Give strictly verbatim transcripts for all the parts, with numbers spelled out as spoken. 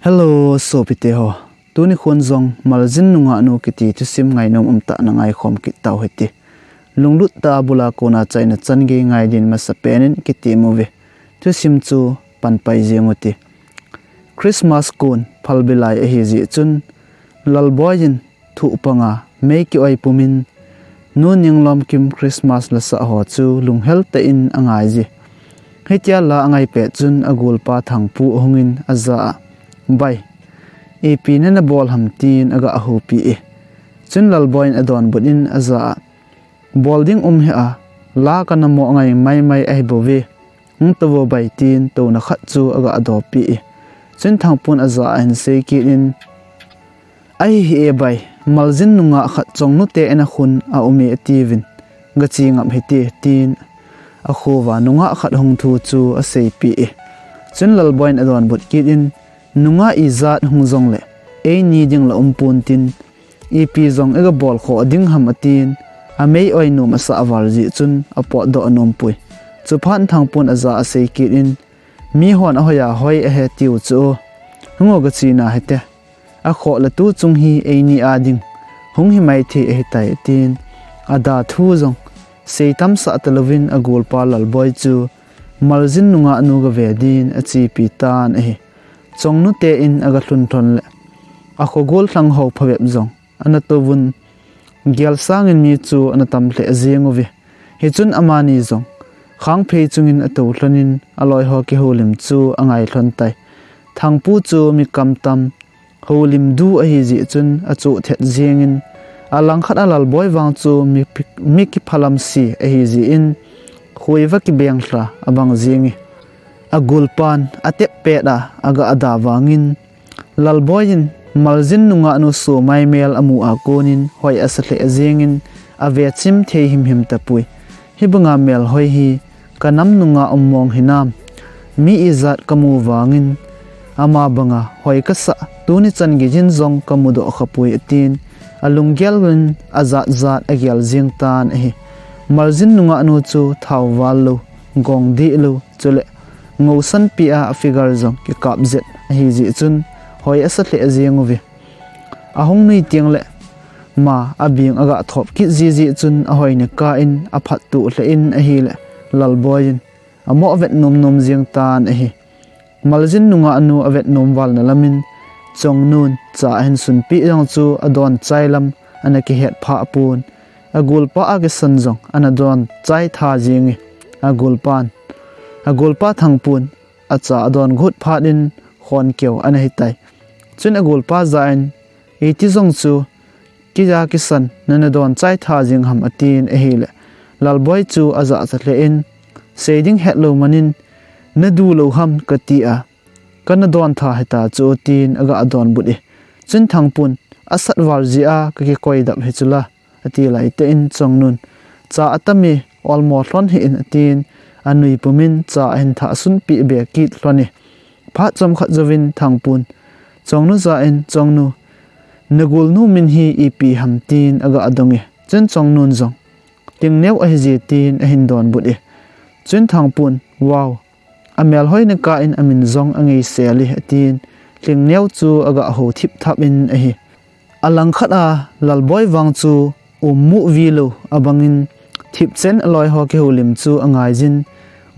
Hello, sopite ho. Tuni khun jong Maljin Nungahnu kiti thusim ngainom umtah na ngaikhom kit tau hite. Lunglut tah a bula kona chaina chan gei ngai din masapen in kitem uve. Thusim chu panpai jeng ute. Christmas kon phalbi lai ahi jeh chun, Lalboi in thuh panga mei ki-oi pumin, Nu Ninglomkim Christmas la sah ho chu lunghel tah in angai je. Hitia la angai pet chun agolpa Thangpu ahungin aja a, Bai, ipi nana bol ham, tin aga houpi e. Chun Lalboi in adonbut in aja a, Bol ding um hih a, la kana mo ngai maimai ahi bouve. Hung tauvo bai, tin touna khat chu aga dopi e. Chun Thangpun aja a ahin sei kit in, Ahi hih e bai, Maljin Nungah khat Chongnu te in a khun a um e atiuvin, gache ngap hite, tin akhouva nungah khat hung thu chu aseipeh e. Chun Lalboi in adonbut kit in, Nungah ijat hung jongle, eini ding la umpon tin, ipi jong iga bol khoh ding ham, atin, amei oi nom asah val jeh chun apotdoh anompoi. Chuphat in Thangpun aja a asei kit in, Mihon ahoiya hoi ahe tiu chu, hung o, gache nahite. Akhoh le tuchung hi eini a ding hung hi maithei ahitai, tin ada thu jong seitamsah talouvin agolpa Lalboi chu Maljin Nungahnu gave din achepi tan ahi. Chongnu te in aga lhun lhon le, akho gollhang ho phabep jong ana touvun, gel sangin mi chu ana tam lheh jeng uve. Hichun amani jong khangphei chungin atou lhonin aloiho kihoulim chu angai lhon tai. Thangpu chu mi kamtam, houlim du ahi jeh chun achoh thet jengin, alangkhat a Lalboi vang chu mi, mi kiphalam se ahi jeh in, khoiva kibeng lha abang jenge. Agolpan atep pet a aga da vangin, Lalboi in Maljin Nungahnu somai mel amu a konin hoi asa lheh jengin, avechim thei himhim tapoi. Hibanga melhoi hi kanam nunga um mong hinam? Mi ijat kamu vangin, ama banga hoi kasah tuni chan geijin jong kamudoh khapoi, atin, alunggel in ajat jat agel jeng tan ahi. Maljin Nungahnu chu thao val lou, gong dih lou, chule ngousanpi a figure jong kikap jet ahi jeh chun hoi asa lheh jeng uve. Ahung nui tengle ma abeng aga thop kit ji jeh chun ahoi nikah in aphattuh lheh in ahile, Lalboi in amoh vet nom nom jeng tan ahi. Maljin Nungahnu avet nom val na lamin, Chongnun cha ahin sunpeh jong chu adon chai lam ana kihet phah pon, agolpa akisan jong ana don chai tha jenge. Agolpan, agolpa Thangpun acha adon got phat in khonkeo ana hitai. Chun agolpa ja in, Iti jong chu kija kisan nana don chai tha jeng ham, atin ahile, Lalboi chu ajachat lheh in, Sei ding hetlou manin, nadu lou ham kati a, kana don tha hita chu, tin aga donbut e. Chun Thangpun, Asat val jeh a kakikoi dap hi chula, ati laitah in Chongnun, Cha atame, olmo lhon hih in, atin, anui pumin cha ahin thah sunpeh be kit lhon e. Phat chomkhat jouvin Thangpun Chongnu ja in, Chongnu, nagolnu min hi ipi ham, tin aga dong e. Chun Chongnun jong, Lhingneo ahije, tin ahin donbut e. Chun Thangpun, Wow, amelhoi nikah in amin jong angeisel e, atin, Lhingneo chu aga hou thip thap in ahi. Alangkhat a Lalboi vang chu ummu vilou abangin, thipchen aloiho kihoulim chu angaijin,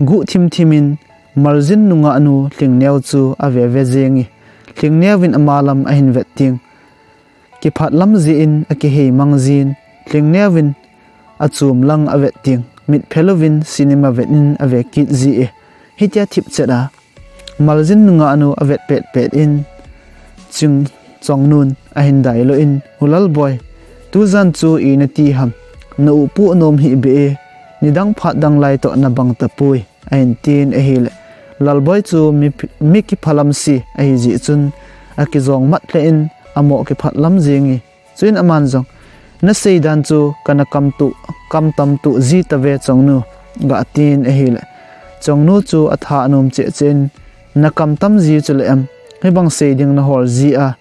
guh thimthim in Maljin Nungahnu Lhingneo chu aveve jenge. Lhingneo vin ama lam ahin vet teng, kiphat lam jeh in akihei mang jin, Lhingneo vin achom lang avet teng, mitphe louvin cinema vet in ave kit ji e. Hitia thipchet a Maljin Nungahnu avet petpet in, Ching, Chongnun ahin dailou in, U Lalboi, tujan chu ina ti ham, na upu anom hih beh e, nidang phat dang lai toh nabang tapoi, ahin tin ahile, Lalboi chu mi, mi kiphalam se ahijeh chun akijong mat lheh in, amoh kiphat lam jenge. Chuin aman jong, Nasei dan chu kana kamtuh, kamtam tuh ji tave Chongnu, aga tin ahile, Chongnu chu atha anom cheh cheh in, Nakamtam ji chule em, hibang sei ding nahol jeh a,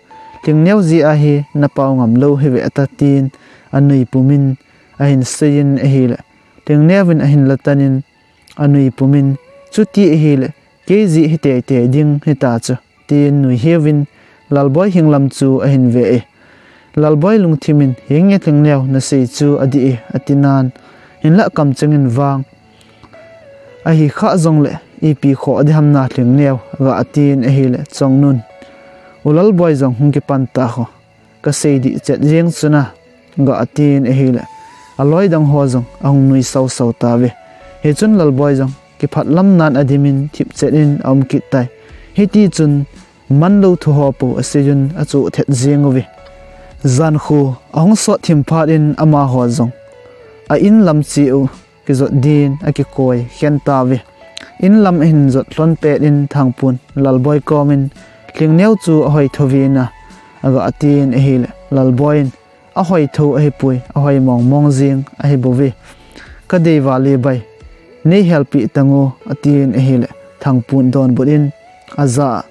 Lhingneo jeh a hi napao ngam lou hive, ata tin, anui pumin ahin seiyin ahile, Lhingneo vin ahin latan in, anui pumin, Chuti ahile, kei jeh hi teitei ding hita chu, atin nui hiuvin Lalboi hinglam chu ahin ve e. Lalboi lungthimin, "Hinge Tlingneo, nasei chu adih e," ati nan, "Hinlah kamcheng in vang ahi khah jongle ipi khoh ding ham na Tlingneo," aga atin ahile Chongnun, "U Lalboi jong hung kipan ta ho, kasei dih chet jeng chun a," aga atin ahile aloi dang ho jong ahung nui sau sau tauve. Hichun Lalboi jong kiphat lam nan adimin thip chet in aum kit tai. Hiti chun manlou thu ho po asei un achu thet jeng uve. Jankho ahung sot thim phat in amaho jong a in lam cheh u kijot din akikoi khen tauve. In lam ahin jot lhon pet in Thangpun Lalboi komin, "Tlingneo chu ahoi thou ve na," aga atin ahile Lalboi in, "Ahoi thou ahipoi, ahoi mong mong jeng ahi bouve. Kadei val e bai, nei helpeh tang o," atin ahile Thangpun donbut in, "Aja a,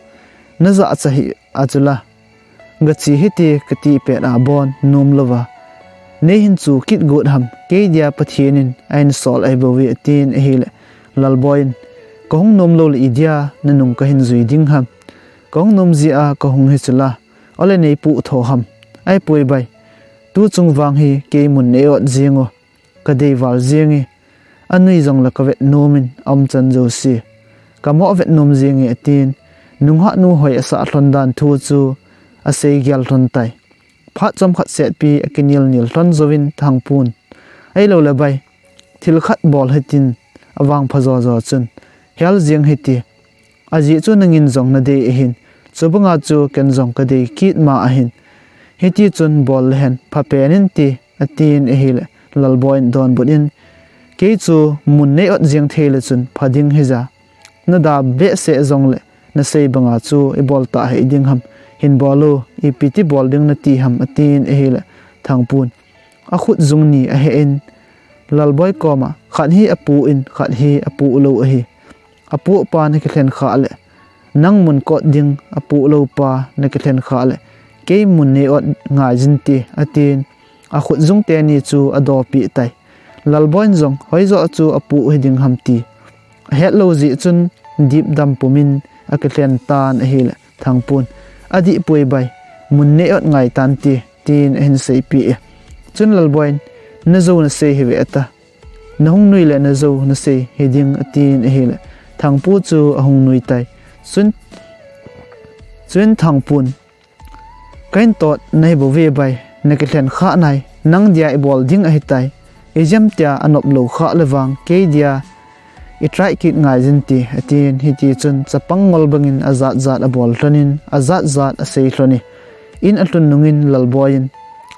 najah cha hih a chu la, gache hite kati pet a bon nom louva nei hin chu kit got ham, kei dia Pathen in ahin sol ahi bouve," atin ahile Lalboi in, "Kahung nom lou le idia nanung kahin jui ding ham? Kahung nom jeh a kahung hi chu la, ole nei puh tho ham? Ahipoi bai, tu chung vang hi kei mun nei ot jeng o, kadei val jeng e, anui jongle kavet nom in aum chan jouse, kamo vet nom jeng e," atin, nungah nu hoi asah lhon dan thu chu asei gel lhon tai. Phat chomkhat setpi akinel nel lhon jouvin Thangpun, "Ahilou le bai, thil khat bol hitin, avang pha jo jo chun hel jeng hite. Ajeh chu nangin jong nadei ahin, chubanga chu ken jong kadei kit ma ahin. Hiti chun bol le hen pha pen inte," atin ahile Lalboi in donbut in, "Kei chu mun nei ot jeng thei le chun pha ding hija, nada behseh jongle nasei banga chu ibol ta hih ding ham? Hin bol o, ipi ti bol ding nati ham?" atin ahile Thangpun akhut jung ni ahe in Lalboi koma, "Khat hi apu in, khat hi apu lou ahi. Apu pa nakilhen khah le, nang mun kot ding apu lou pa nakilhen khah le, kei mun nei ot ngai jin te," atin akhut jung teni chu adopi tai. Lalboi in jong hoijo chu apu hiding ham ti ahet lou jeh chun dipdam pumin akilhen tan ahile Thangpun, "Adih poi bai, mun nei ot ngai tante," tin ahin seipeh e. Chun Lalboi in, "Najou nasei hi ve ta, nahung nui le najou nasei hiding," atin ahile Thangpu chu ahung nui tai. Chun, chun Thangpun, "Kahin tot nahi bouve bai, nakilhen khah nai, nang dia ibol ding ahitai. Ijem tia anop lou khah le vang, kei dia itrai kit ngai jin te," atin, hiti chun chapang ngol bangin ajat jat abol lhon in, ajat jat asei lhon e. In alhun nungin Lalboi in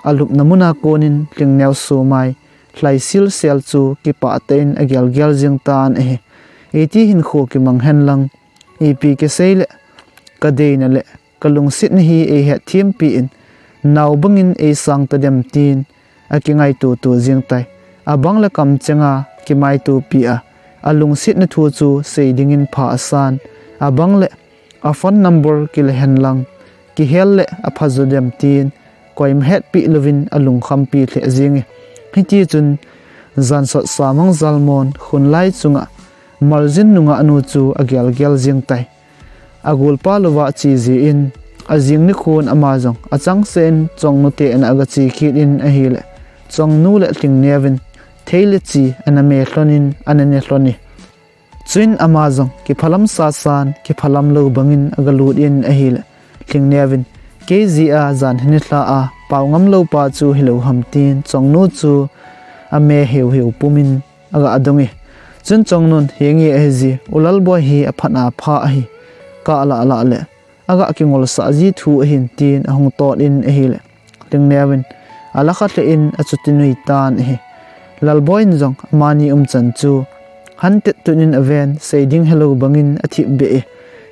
alupna muna konin Tlingneo sumai lhai sil sel chu kipah tah in agel gel jing tan ahi. "Iti hinkho kimang hen lang, ipi kisei le, kadeina le kalungsetna hi eihet thempi in, nao bangin eisang tadem," tin akingaito to jing tai. Abang le kamchenga kimaitopi a, alungsetna thu chu sei dingin pha asan. Abang le a phone number kile hen lang, kihel le apha jo dem tin koima hetpi louvin alungkhampi lheh jing e. Hiti chun jansot samang jalmon khunlai chunga maljin nungah nu chu agel gel jing tai. Agolpa louva che jeh in, ajing nikhon ama jong achangseh in Chongnu te in aga che kit in ahile, Chongnu le Tlingneo in thei le chi ana me lhon in ana ne lhon e. Chuin ama jong kiphalam sasan, kiphalam lou bangin aga lut in ahile, Tlingneo in, "Kei jeh a jan hi nilhah a pao ngam lou pa chu hilou ham?" tin Chongnu chu ame heu heu pumin aga dong e. Chun Chongnun, "Hinge ahi ji, U Lalboi hi aphat a pha ahi, kalah lah le aga kingolsah ji thu ahin," tin ahung tot in ahile, Tlingneo in alakha lheh in achuti nui tan ahi. Lalboi in jong amani umchan chu hantet tun in aven, sei ding helou bangin athip beh e.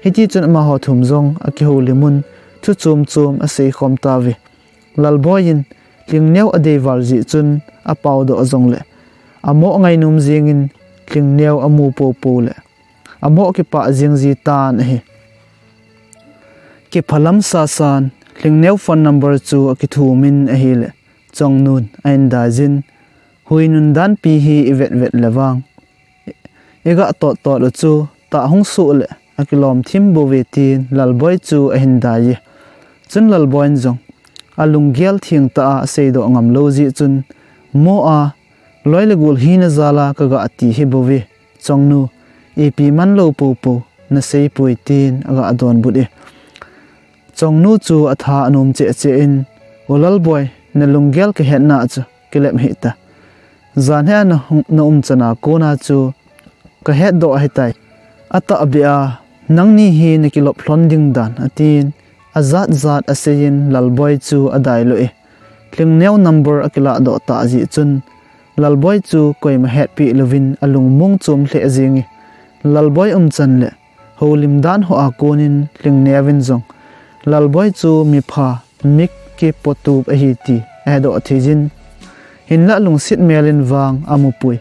Hiti chun amaho thum jong akihoulim un thu chom chom asei khom tauve. Lalboi in Tlingneo adei val jeh chun apao doh jongle, amo ngainom jingin Tlingneo amu popo le, amo kipah jing ji tan ahi. Kiphalam sasan, Tlingneo phone number chu akithum in ahile, Chongnun ahin dai jin, "Huinun danpi hi ivet vet le vang, iga tot tot u chu tah hung suh le, akilom thim bouve tin Lalboi chu ahin dai e. Chun Lalboi in jong alunggel thengtah a aseidoh ngam lou jeh chun, mo a, loi le gol hina jal a kaga ti hi bouve. Chongnu, ipi man lou poupou nasei poi tin aga donbut e. Chongnu chu atha anom cheh cheh in, O Lalboi, nalunggel kahetna chu kilep hih ta. Jan hi a na hung, na umchan a kona chu kahetdoh ahitai. Atahbeh a, nangni hi nakilop lhon ding dan, atin, ajat jat asei in Lalboi chu adai lou e. Lhingneo number akiladoh tah jeh chun, Lalboi chu koima hetpeh louvin alungmong chom lheh jeng e. Lalboi umchan le houlim dan ho a kon in Lhingneo in jong Lalboi chu mipha, mi kipotup ahi ti ahedoh thei jin, hinlah lungset mel in vang amu poi.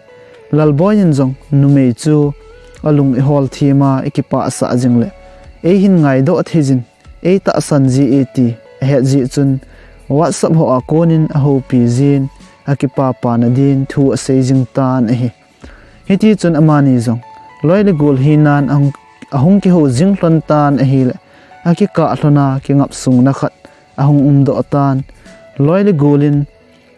Lalboi in jong numei chu alung ihol them a, ikipah sah jing le eihin ngaidoh thei jin, eitahsan ji e ti ahet jeh chun, WhatsApp ho a kon in ahoupi jin, akipah pah na din thu asei jing tan ahi. Hiti chun amani jong loi le gol hinan ahung, ahung kihou jing lhon tan ahile, akikah lhon a kingapsung na khat ahung umdoh tan. Loi le gol in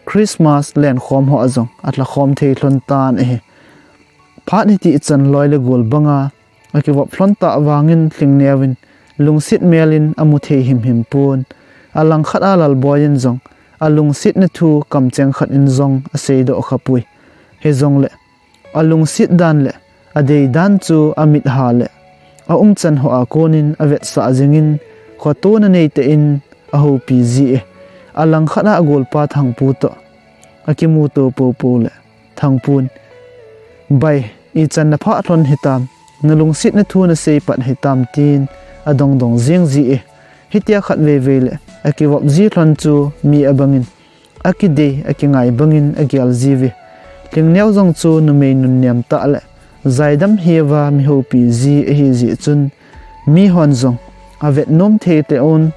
Christmas lenkhom ho a jong alhakhom thei lhon tan ahi. Phat hiti chan loi le gol banga akivop lhon tah vangin Lhingneo in lungset mel in amu thei himhim pon. Alangkhat a Lalboi in jong alungsetna thu kamcheng khat in jong aseidoh khapoi. Hijongle alungset dan le adei dan chu amit ha le aumchan ho a kon in avetsah jing in, khotona neitah in ahoupi ji e. Alangkhat a agolpa Thangpu toh akimuto poupou le Thangpun, Bai, ichan naphah lhon hitam, nalungsetna thu nasei pat hitam, tin adongdong jing ji e. Hitia khatvei vei le akivop ji lhon chu mi abang in akidei, akingai bang in agel jiuve. Lhingneo jong chu numei nunnem tah le jaidam hiuva mi houpi ji ahi jeh chun, mihon jong avetnom thei lheh un,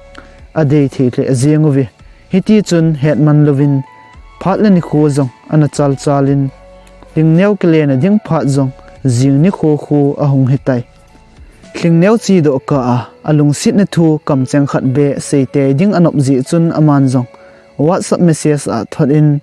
adei thei lheh jeng uve. Hiti chun hetman louvin phat le nikho jong ana chalchal in, Lhingneo kile na ding phat jong jing nikho khu ahung hitai. Lhingneo chedoh kah a alungsetna thu kamcheng khat beh seitei ding anop jeh chun aman jong WhatsApp message a thot in,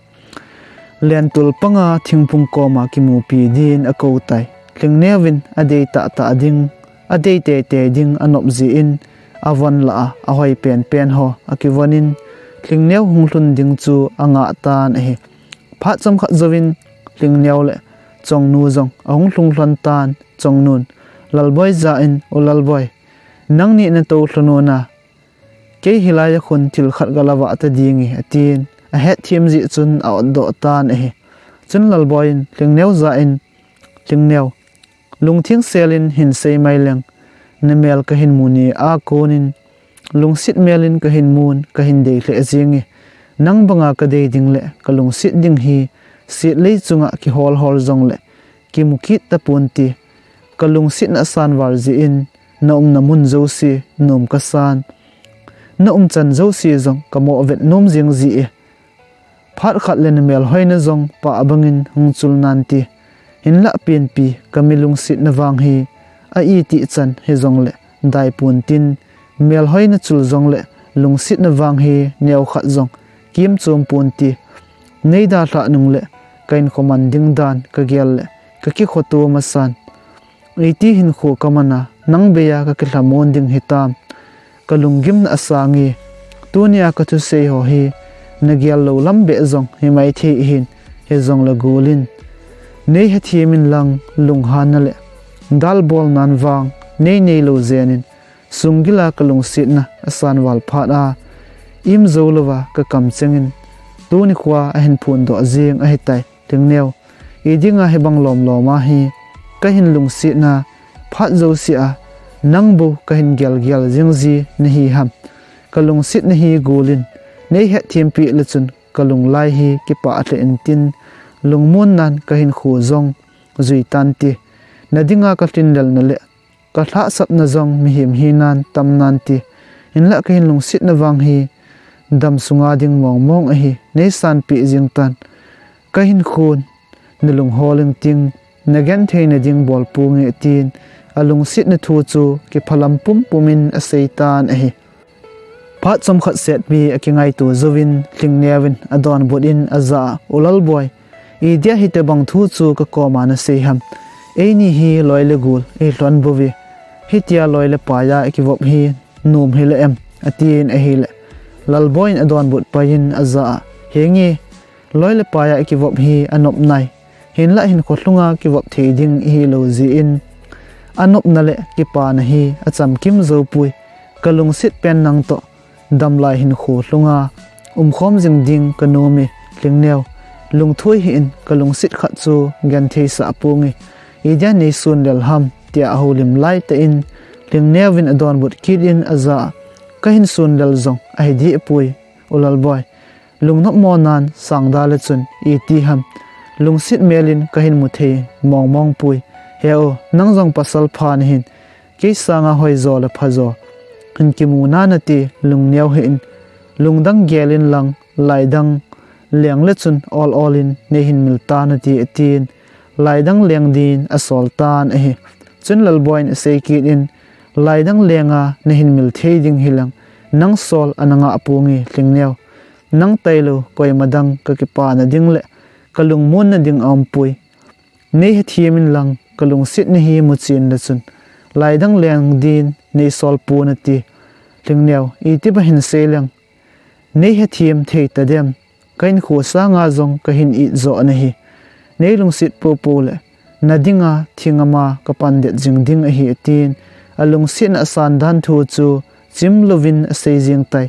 Lentul panga thingphung koma kimupi din akou tai. Lhingneo in adei tahtah ding, adei teitei ding anop jeh in avon lah a, ahoi penpen ho akivon in, Lhingneo hung lhun ding chu angah tan ahi. Phat chomkhat jouvin Lhingneo le Chongnu jong ahung lhung lhon tan. Chongnun Lalboi jah in, O Lalboi, nangni natou lhon u na, kei hilai a khun thil khat gala vah ta ding e, atin, ahetthem jeh chun a-otdoh tan ahi. Chun Lalboi in Lhingneo jah in, Lhingneo, lungtheng sel in hin sei mai leng, namel kahin mu ni a kon in, lungset mel in kahin mun, kahin dei lheh jeng e. Nang banga kadei ding le kalungset ding hi setlei chunga kihol hol jongle kimu kit tapon ti. Kalungsetna asan val jeh in, naumna mun jouse nom kasan, naumchan jouse jong kamoh vet nom jeng ji e. Phat khat le namelhoina jong pah bangin hung chul nante. Hinlah penpi kami lungsetna vang hi a-itih chan hijongle daipon tin, melhoina chul jongle lungsetna vang hi neokhat jong kimchom ponte. Neidalhah nungle ka hinkho man ding dan kagel le kakikhoto masan. Iti hinkho kaman a, nang beiya kakilhamon ding hitam. Kalunggimna asang e. Tunia kathusei ho hi nagel lou lam beh jong himaithei ahin, hijongle gol in, neihethem inlang lunghanna le dalbolnan vang neinei lou jen in, sunggila kalungsetna asan val phat a, imjou louva kakamcheng in, tuni khoa ahin phondoh jeng ahitai. Lhingneo, idinga hibang lomlom a hi kahin lungsetna phat jouse a, nang bou kahin gelgel jeng ji nahi ham? Kalungsetna hi gol in, neihetthempeh le chun kalunglai hi kipah lheh intin, lungmonnan kahinkho jong jui tante. Nadinga kalhinlelna le kalhahsapna jong mihem hinan tam nante. Hinlah kahin lungsetna vang hi damsunga ding mongmong ahi, neisanpeh jeng tan. Kahinkhon nalunghol ingting, nagenthei nading bolponge tin, alungsetna thu chu kiphalam pumpum in asei tan ahi. Phat chomkhat setpi akingaito jouvin Lhingneovin adonbut in ajah a, U Lalboi, idia hitobang thu chu kakoma nasei ham? Eini hi loi le gol ihi lhon bouve. Hitia loi le pai a ikivop hi nom hile em? atin ahile, Lalboi in adonbut pai in ajah a, Henge, loi le pai a ikivop hi anop nai. Hinlah hinkho lhunga kivop thei ding ihilou jeh in, anopna le kipana hi achamkim joupoi. Kalungset pen nang toh damlai hinkho lhunga umkhom jing ding kanom e, Lhingneo. Lungthoi hih in, kalungset khat chu gentheisah ponge. Idia neisun lel ham? tia ahoulim laitah in Lhingneovin adonbut kit in ajah a, Kahin sun lel jong ahi dehpoi, U Lalboi. Lungnopmo nan sangda le chun iti ham? Lungset mel in kahin mu thei mongmong poi. He o, nang jong pasal pha nahin, kei sanga hoijo le phajo hin kimu nanate, lungneo hih in. Lungdang gel inlang, laidang leng le chun ol ol in neihin mil tanate, atin laidang leng din asol tan ahi. Chun Lalboi in asei kit in, Laidang lenga nahin mil thei ding hileng, nang sol ana ngah ponge, Lhingneo. Nang tailou koima dang kakipana ding le kalungmonna ding aumpoi. Neihethem inlang, kalungsetna hi muchen le chun laidang leng din neisol ponate, Lhingneo. Itibang hin sei leng neihethem thei tadem? Kahinkho sanga jong kahin it joh nahi. Neilungset poupou le nadinga thingama kapan det jing ding ahi, atin alungsetna asan dan thu chu chimlouvin asei jeng tai.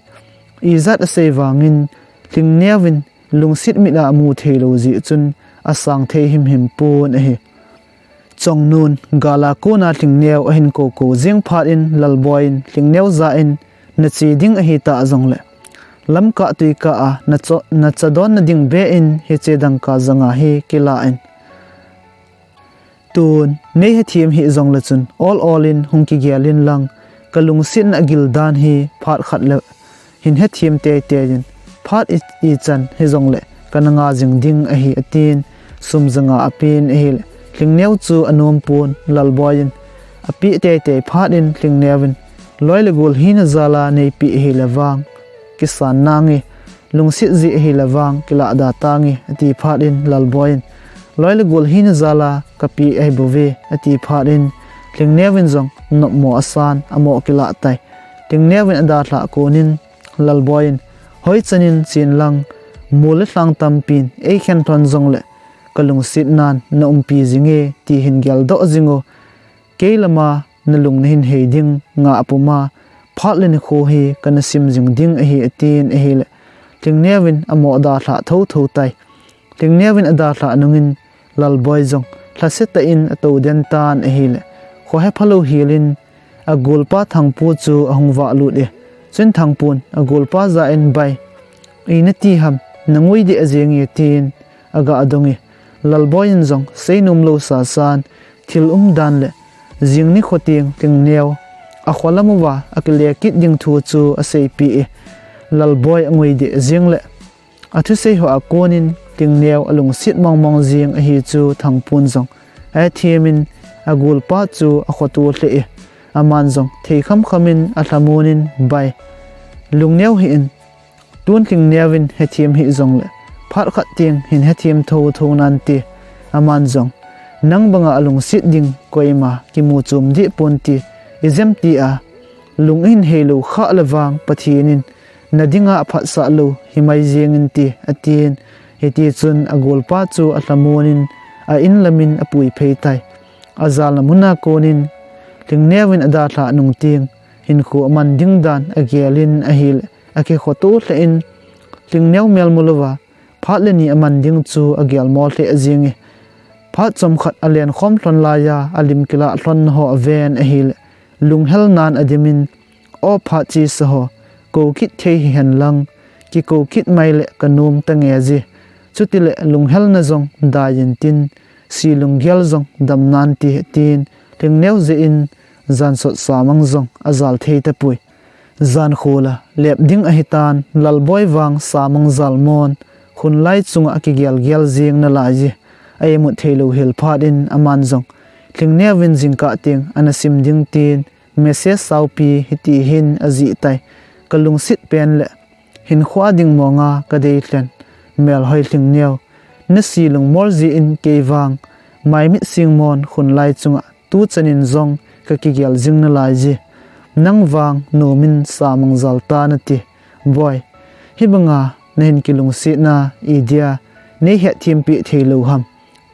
Ijat asei vangin Lhingneovin lungset mit a amu theilou jeh chun asang thei himhim pon ahi. Chongnun, gal a kona Lhingneo ahin koukou jeng phat in Lalboi in Lhingneo jah in, Nache ding ahitah jongle, lamkah twikah a nacha, nachadonna ding beh in hiche dangka janga hi kilah in. Tun neihethem hih jongle chun ol ol in hung kigel inlang, kalungsetna agil dan hi phat khat le hin hethem teitei in, phat i, ichan hijongle kana nga jing ding ahi, atin sum janga apen ahile, Lhingneo chu anom pon. Lalboi in apeh teitei phat in Lhingneovin, Loi le gol hina jal a neipeh ahile vang kisan nange, lungset jeh ahile vang kilah da tange, ati phat in Lalboi in, Loi le gol hina jal a kapeh ahibouve, ati phat in Lhingneovin jong nopmo asan, amo kilah tai. Lhingneovin adalhah kon in Lalboi in, Hoichan in chen lang, mol le lhang tampin eikhen lhon jongle, kalungset nan naumpi jinge, ti hin geldoh jing o. Kei lama nalung nahin hei ding ngah puma, phat le nikho hi kana sim jing ding ahi, atin ahile, Lhingneovin amo adalhah thotho tai. Lhingneovin adalhah nungin Lalboi jong lhasetah in atou den tan ahile, kho hephalou hel in agolpa Thangpu chu ahung vahlut e. Chun Thangpun agolpa jah in, Bai, ina ti ham, nangoi deh ajenge, tin aga dong e. Lalboi in jong seinom lou sasan, thil umdan le jing nikho teng Lhingneo akho lam uva akile kit ding thu chu aseipeh e. Lalboi angoi deh jeng le athusei hoa konin Lhingneo alungset mongmong jeng ahi chu Thangpun jong ahethem in agolpa chu akhoto lheh e. Aman jong thei khamkham in alhamon in, Bai, lungneo hih in, tun Lhingneovin hethem hih jongle phat khat teng hin hethem thotho nante. Aman jong nang banga alungset ding koima kimu chom deh ponte, ijemtia lung ahin heilou khah le vang Pathen in nadinga aphatsah lou himai jeng inte, atin. Hitichun agolpa chu alhamon in a-in lamin apui phei tai. Ajalna muna konin Lhingneovin adalhah nung teng hinkho aman ding dan agel in ahile, akikhoto lheh in Lhingneo melmu louva phat le ni aman ding chu agelmo lheh jenge. Phat chomkhat alenkhom lhon laiya alim kilah lhonnaho aven ahile, lunghel nan adimin, O phat chesa ho, kou kit thei hihen lang, kikou kit mai le kanom tange ji. Chutile lunghelna jong dai intin, si lunggel jong dam nante, tin Lhingneo jeh in jansot samang jong ajal thei tapoi. Jankho la lep ding ahitan, Lalboi vang samang jalmon, khunlai chunga kigelgel jeng nalai ji. A-imut theilou hel phat in aman jong Lhingneuvin jingkah teng ana sim ding tin message saupi hiti hin ajih tai. Ka lungset pen le hinkhoa ding monga ka deilhen, melhoi Lhingneu. Na si lungmol jeh in kei vang maimit singmon khunlai chunga tuchan in jong ka kigel jing nalai ji. Nang vang nomin sa mang jal ta nati. Boi, hibanga nahin kilungsetna idia nei hetthem peh thei lou ham?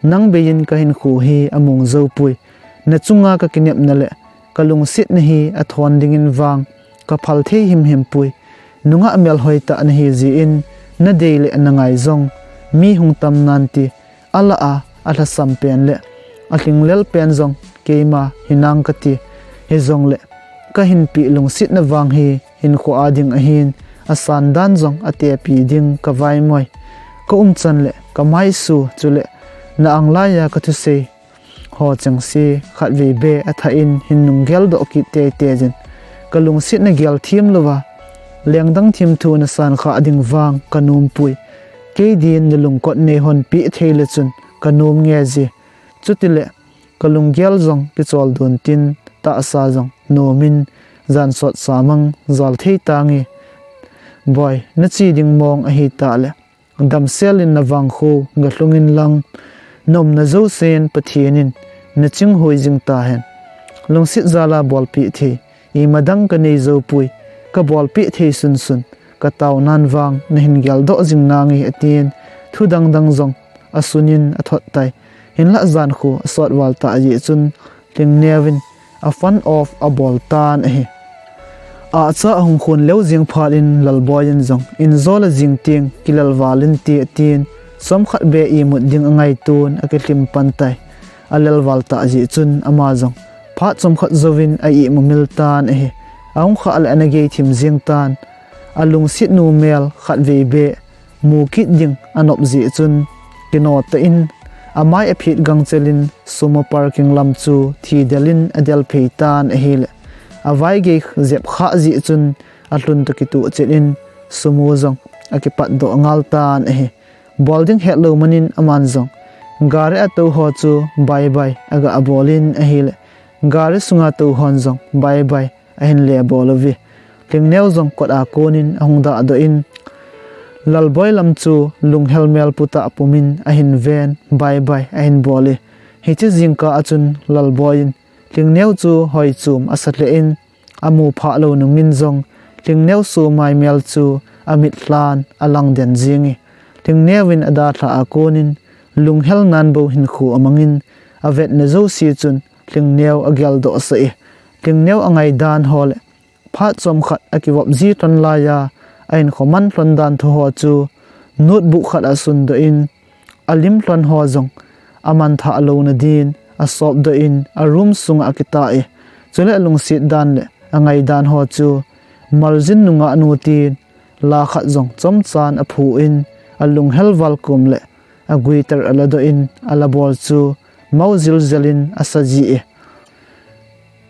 Nang bei in ka hinkho hi among jou poi. Na chunga ka kinepna le ka lungsetna hi athon dingin vang ka phal thei himhim poi. Nungah melhoi tah nahi jeh in na dei le na ngai jong mi hung tam nante. Alah a, alhasam pen le alhinglel pen jong keima hinang kati. Hijongle ka hinpeh lungsetna vang hi hinkhoa ding ahin, asan dan jong atepi ding ka vaimoi. Ka umchan le ka maisu chule na anglai a ka thusei ho chengse khatvei beh athah in hin nung geldoh kit teitei jin. Ka lungsetna gel them louva lengdang thimthu nasan khah ding vang ka nom poi. Kei din na lungkot nei hon peh thei le chun ka nom nge ji. Chutile ka lunggel jong kichol dun tin tahsa jong nomin jan sot sa mang jal thei tange. Boi, na che ding mong ahi tah le damsel in na vangkho galhung in lang, na umna jousen Pathen in na chinghui jing tahen. Lungset jal a bolpeh thei ima dang ka nei jou poi, ka bolpeh thei sunsun, ka tao nan vang nahin geldoh jing nange atin, thu dangdang jong asun in athot tai. Hinlah jankho asot val tah jeh chun Lhingneuvin a phone off abol tan ahi. Ahcha ahung khun leu jing phat in Lalboi in jong, in jol a jing teng kilel val inte atin, chomkhat beh imut ding angaiton akilhim pan tai. Alel val tah jeh chun ama jong phat chomkhat jouvin a imumil tan ahi. Ahung khah le ana gei thim jing tan. Alungset nu mel khatvei beh mu kit ding anop jeh chun kino tah in amai aphet gangchel in Sumo parking lam chu thidel in adel phei tan ahile, avaigei jep khah jeh chun alhun toh kituh chet in Sumo jong akipatdoh ngal tan ahi. Bol ding hetlou manin aman jong gari atou ho chu bye bye aga bol in ahile, gari sunga tou hon jong bye bye ahin le bol uve. Lhingneu jong kot a konin ahung dahdoh in, Lalboi lam chu lunghel mel putah pumin ahin ven, bye bye ahin bol e. Hiche jingkah a chun Lalboi in Lhingneu chu hoichom asa lheh in, amu phah lou nungin jong Lhingneu somai mel chu amit lhan alang den jing e. Lhingneu in adalhah a konin lunghel nan bou hinkho amangin, avetna jouse chun Lhingneu ageldoh sah e. Lhingneu angaidan ho le phat chomkhat akivop ji lhon laiya ahinkho man lhon dan thu ho chu notebook khat a asundoh in, alim lhon ho jong aman thah louna din asopdoh in a room sunga akitah e. Chule alungset dan le angaidan ho chu Marjin nungah nu tin la khat jong chomchan aphu in, alunghel val kom le aguitar aladoh in, alabol chu mou jil jel in asa ji e.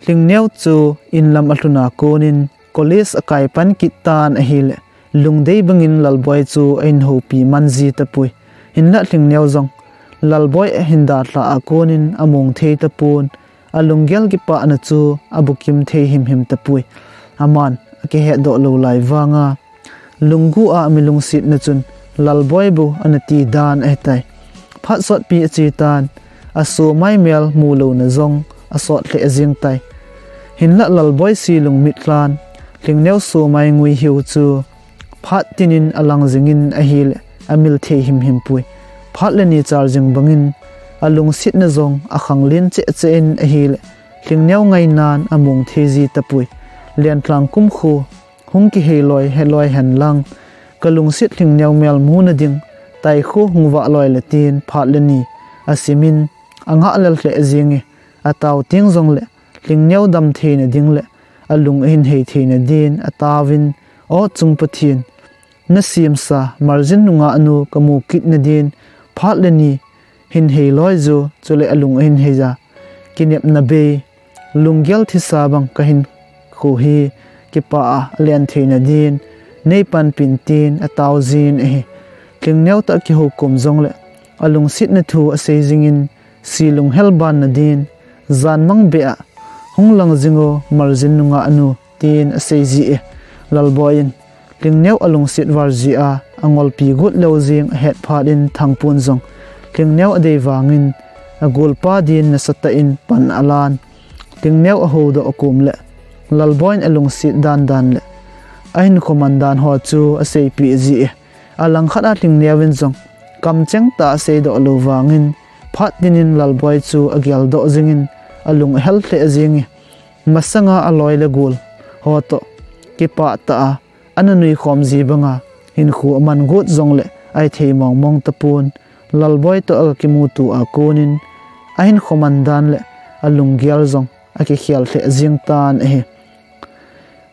Lhingneu chu inlam alhun a konin college akai pan kit tan ahile, lungdei bangin Lalboi chu ahin houpi man ji tapoi. Hinlah Lhingneu jong Lalboi ahin dalhah a konin among thei tapon, alunggel kipahna chu abukim thei himhim tapoi. Aman akihetdoh lou lai vanga, lunggu a milungsetna chun Lalboi bou ana ti dan ahitai. Phat sotpi ache tan, asomai mel mu louna jong asot lheh jeng tai. Hinlah Lalboi si lungmit lhan, Lhingneu somai ngui hiu chu phat tinin alang jingin ahile, amil thei himhim poi. Phat le ni chal jing bangin alungsetna jong akhanglen cheh cheh in ahile, Lhingneu ngainan among thei ji tapoi. Lenlhang kumkho hung kihei loi heloi hen lang, ka lungset Lhingneu mel muna ding taikho hung vah loi le tin phat le ni asimin angah lel lheh jeng e. Atao teng jongle Lhingneu dam theina ding le alung ahin hei theina din ataovin, O chung Pathen, nasemsa Marjin nungah nu kamu kitna din phat le ni hin hei loi ju, chule alung ahin hei ja. Kinepna bei, lunggel thisa bang kahinkho hi kipah a alen theina din neipanpin tin atao jin ahi. Lhingneu tah kihoukom jongle alungsetna thu asei jingin, si lunghel banna din Jan mang beh a, "Hung lang jing o, Marjin nungah nu," tin asei ji e. Lalboi in Lhingneo alungset val jeh a, angolpi got lou jeng ahet phat in Thangpun jong Lhingneo adei vangin, agolpa din nasatah in pan alan, Lhingneo ahoudoh akom le Lalboi in alungset dandan le ahinkho man dan ho chu aseipeh ji e. Alangkhat a Lhingneo in jong kamcheng tah a aseidoh lou vangin, phat tin in Lalboi chu ageldoh jingin, alung ahel lheh jeng e. Masanga aloi le gol ho toh kipah tah a ana nuikhom ji banga hinkho aman got jongle ahithei mong mong tapon, Lalboi toh aga kimuto a konin ahinkho man dan le alunggel jong akikhel lheh jeng tan ahi.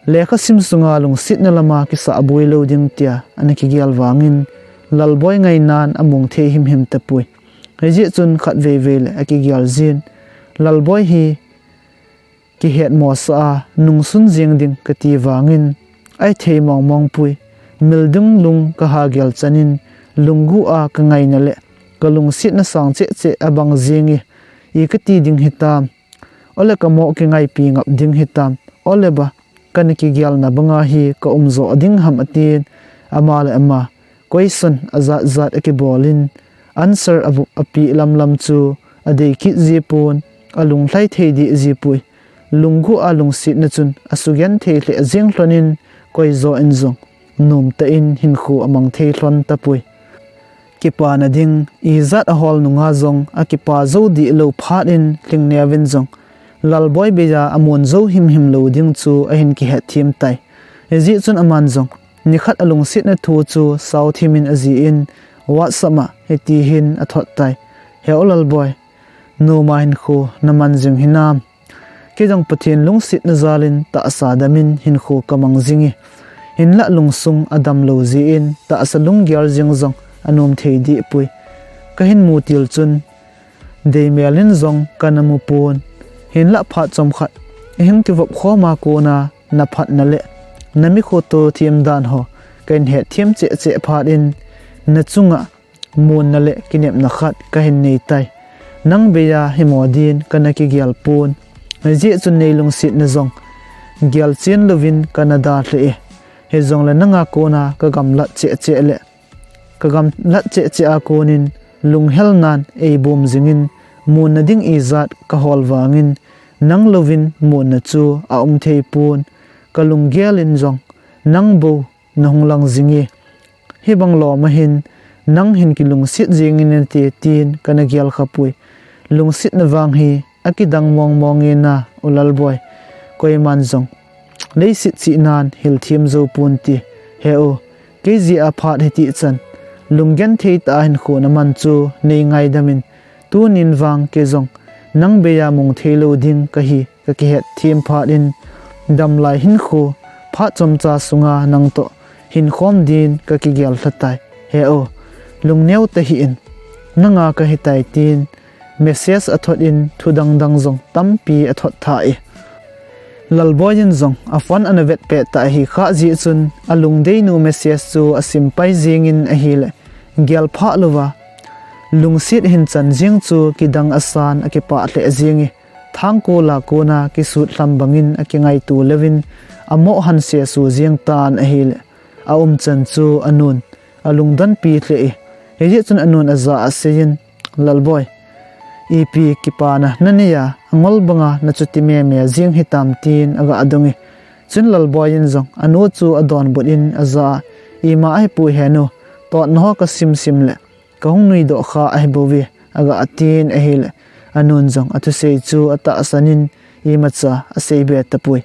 Lekha sim sunga lungsetna lama kisahboi lou ding tia ana kigel vangin, Lalboi ngainan among thei himhim tapoi. Hijeh chun khatvei vei le akigel jin, Lalboi hi kihetmosah a nungsun jeng ding kati vangin, ahithei mong mong poi. Mildung lung kaha gel chanin, lunggu a kangaina le kalungsetna sang cheh cheh abang jeng e. I kati ding hitam, ole kamoh kingaipi ngap ding hitam, ole ba kana kigelna banga hi kaum jo ding ham atin, ama le ama question ajat jat akibol in, answer avup apeh lam lam chu adei kit ji pon, alunglhai thei deh ji poi. Lunggu a lungsetna chun asugenthei lheh jeng lhonin, koi jo in jong nomtah in hinkho amang thei lhon tapoi. Kipana ding ijat ahol nunga jong akipa jou deh lou phat in Lhingneo in jong Lalboi beiya amon jou himhim lou ding chu ahin kihetthem tai. Hijeh chun aman jong nikhat alungsetna thu chu saothem in ajih in, WhatsApp a hiti hin athot tai. He u Lalboi, noma hinkho naman jing hinam? Kei jong Pathen lungsetna jal in tahsa dam in hinkho kamang jing e. Hinlah lungsung adam lou jeh in tahsa lunggel jeng jong anom thei deh poi. Kahin mu til chun deimel in jong kana mu pon. Hinlah phat chomkhat ihung kivop khom a kona naphatna le namikho toh them dan ho kahin hetthem cheh cheh phat in, nachunga monna le kinepna khat kahin nei tai. Nang beiya himo din kana kigel pon. Hijeh chun nei lungsetna jong gelchen louvin kana dalha e. Hijongle nanga kona kagamlat cheh cheh le kagamlat cheh cheh a konin lunghelnan eibom jingin, monna ding ijat kahol vangin, nang louvin monna chu aum thei pon. Kalunggel in jong nang bou nahung lang jing e. Hibang lom ahin, nang hin kilungset jeng in nate tin kana gel khapoi. Lungsetna vang hi akidang mong mong e na u Lalboi. Koiman jong leiset chihnan hilthem jou ponte. He u, kei jeh a phat hitih chan lunggenthei tah a hinkho naman chu nei ngaidam in, tunin vang kei jong nang beiya mong thei lou ding kahi kakihetthem phat in, damlai hinkho phat chomcha sunga nang toh hinkhom din kakigel lha tai. He u, lungneo tahih in, nanga kahitai tin message athot in, thu dang dang jong tampi athot tha e. Lalboi in jong aphone ana vet pet tah ahi khah jeh chun, alungdeinu message chu asim pai jeng in ahile, gelphah louva lungset hin chan jeng chu kidang asan akipah lheh jeng e. Thangkol a kona kisut lham bangin akingaito louvin, amoh han sesu jeng tan ahile, aumchan chu anun alungdonpi lheh e. Hijeh chun anun ajah a aseiyin, Lalboi, ipi kipana nanei a, angol banga nachuti meme jeng hitam, tin aga dong e. Chun Lalboi in jong anu chu adonbut in ajah a, ima ahipoi henu, totna ho kasim sim le kahung nuidoh kha ahibouve, aga tin ahile, anun jong athusei chu atahsan in imacha aseibe tapoi.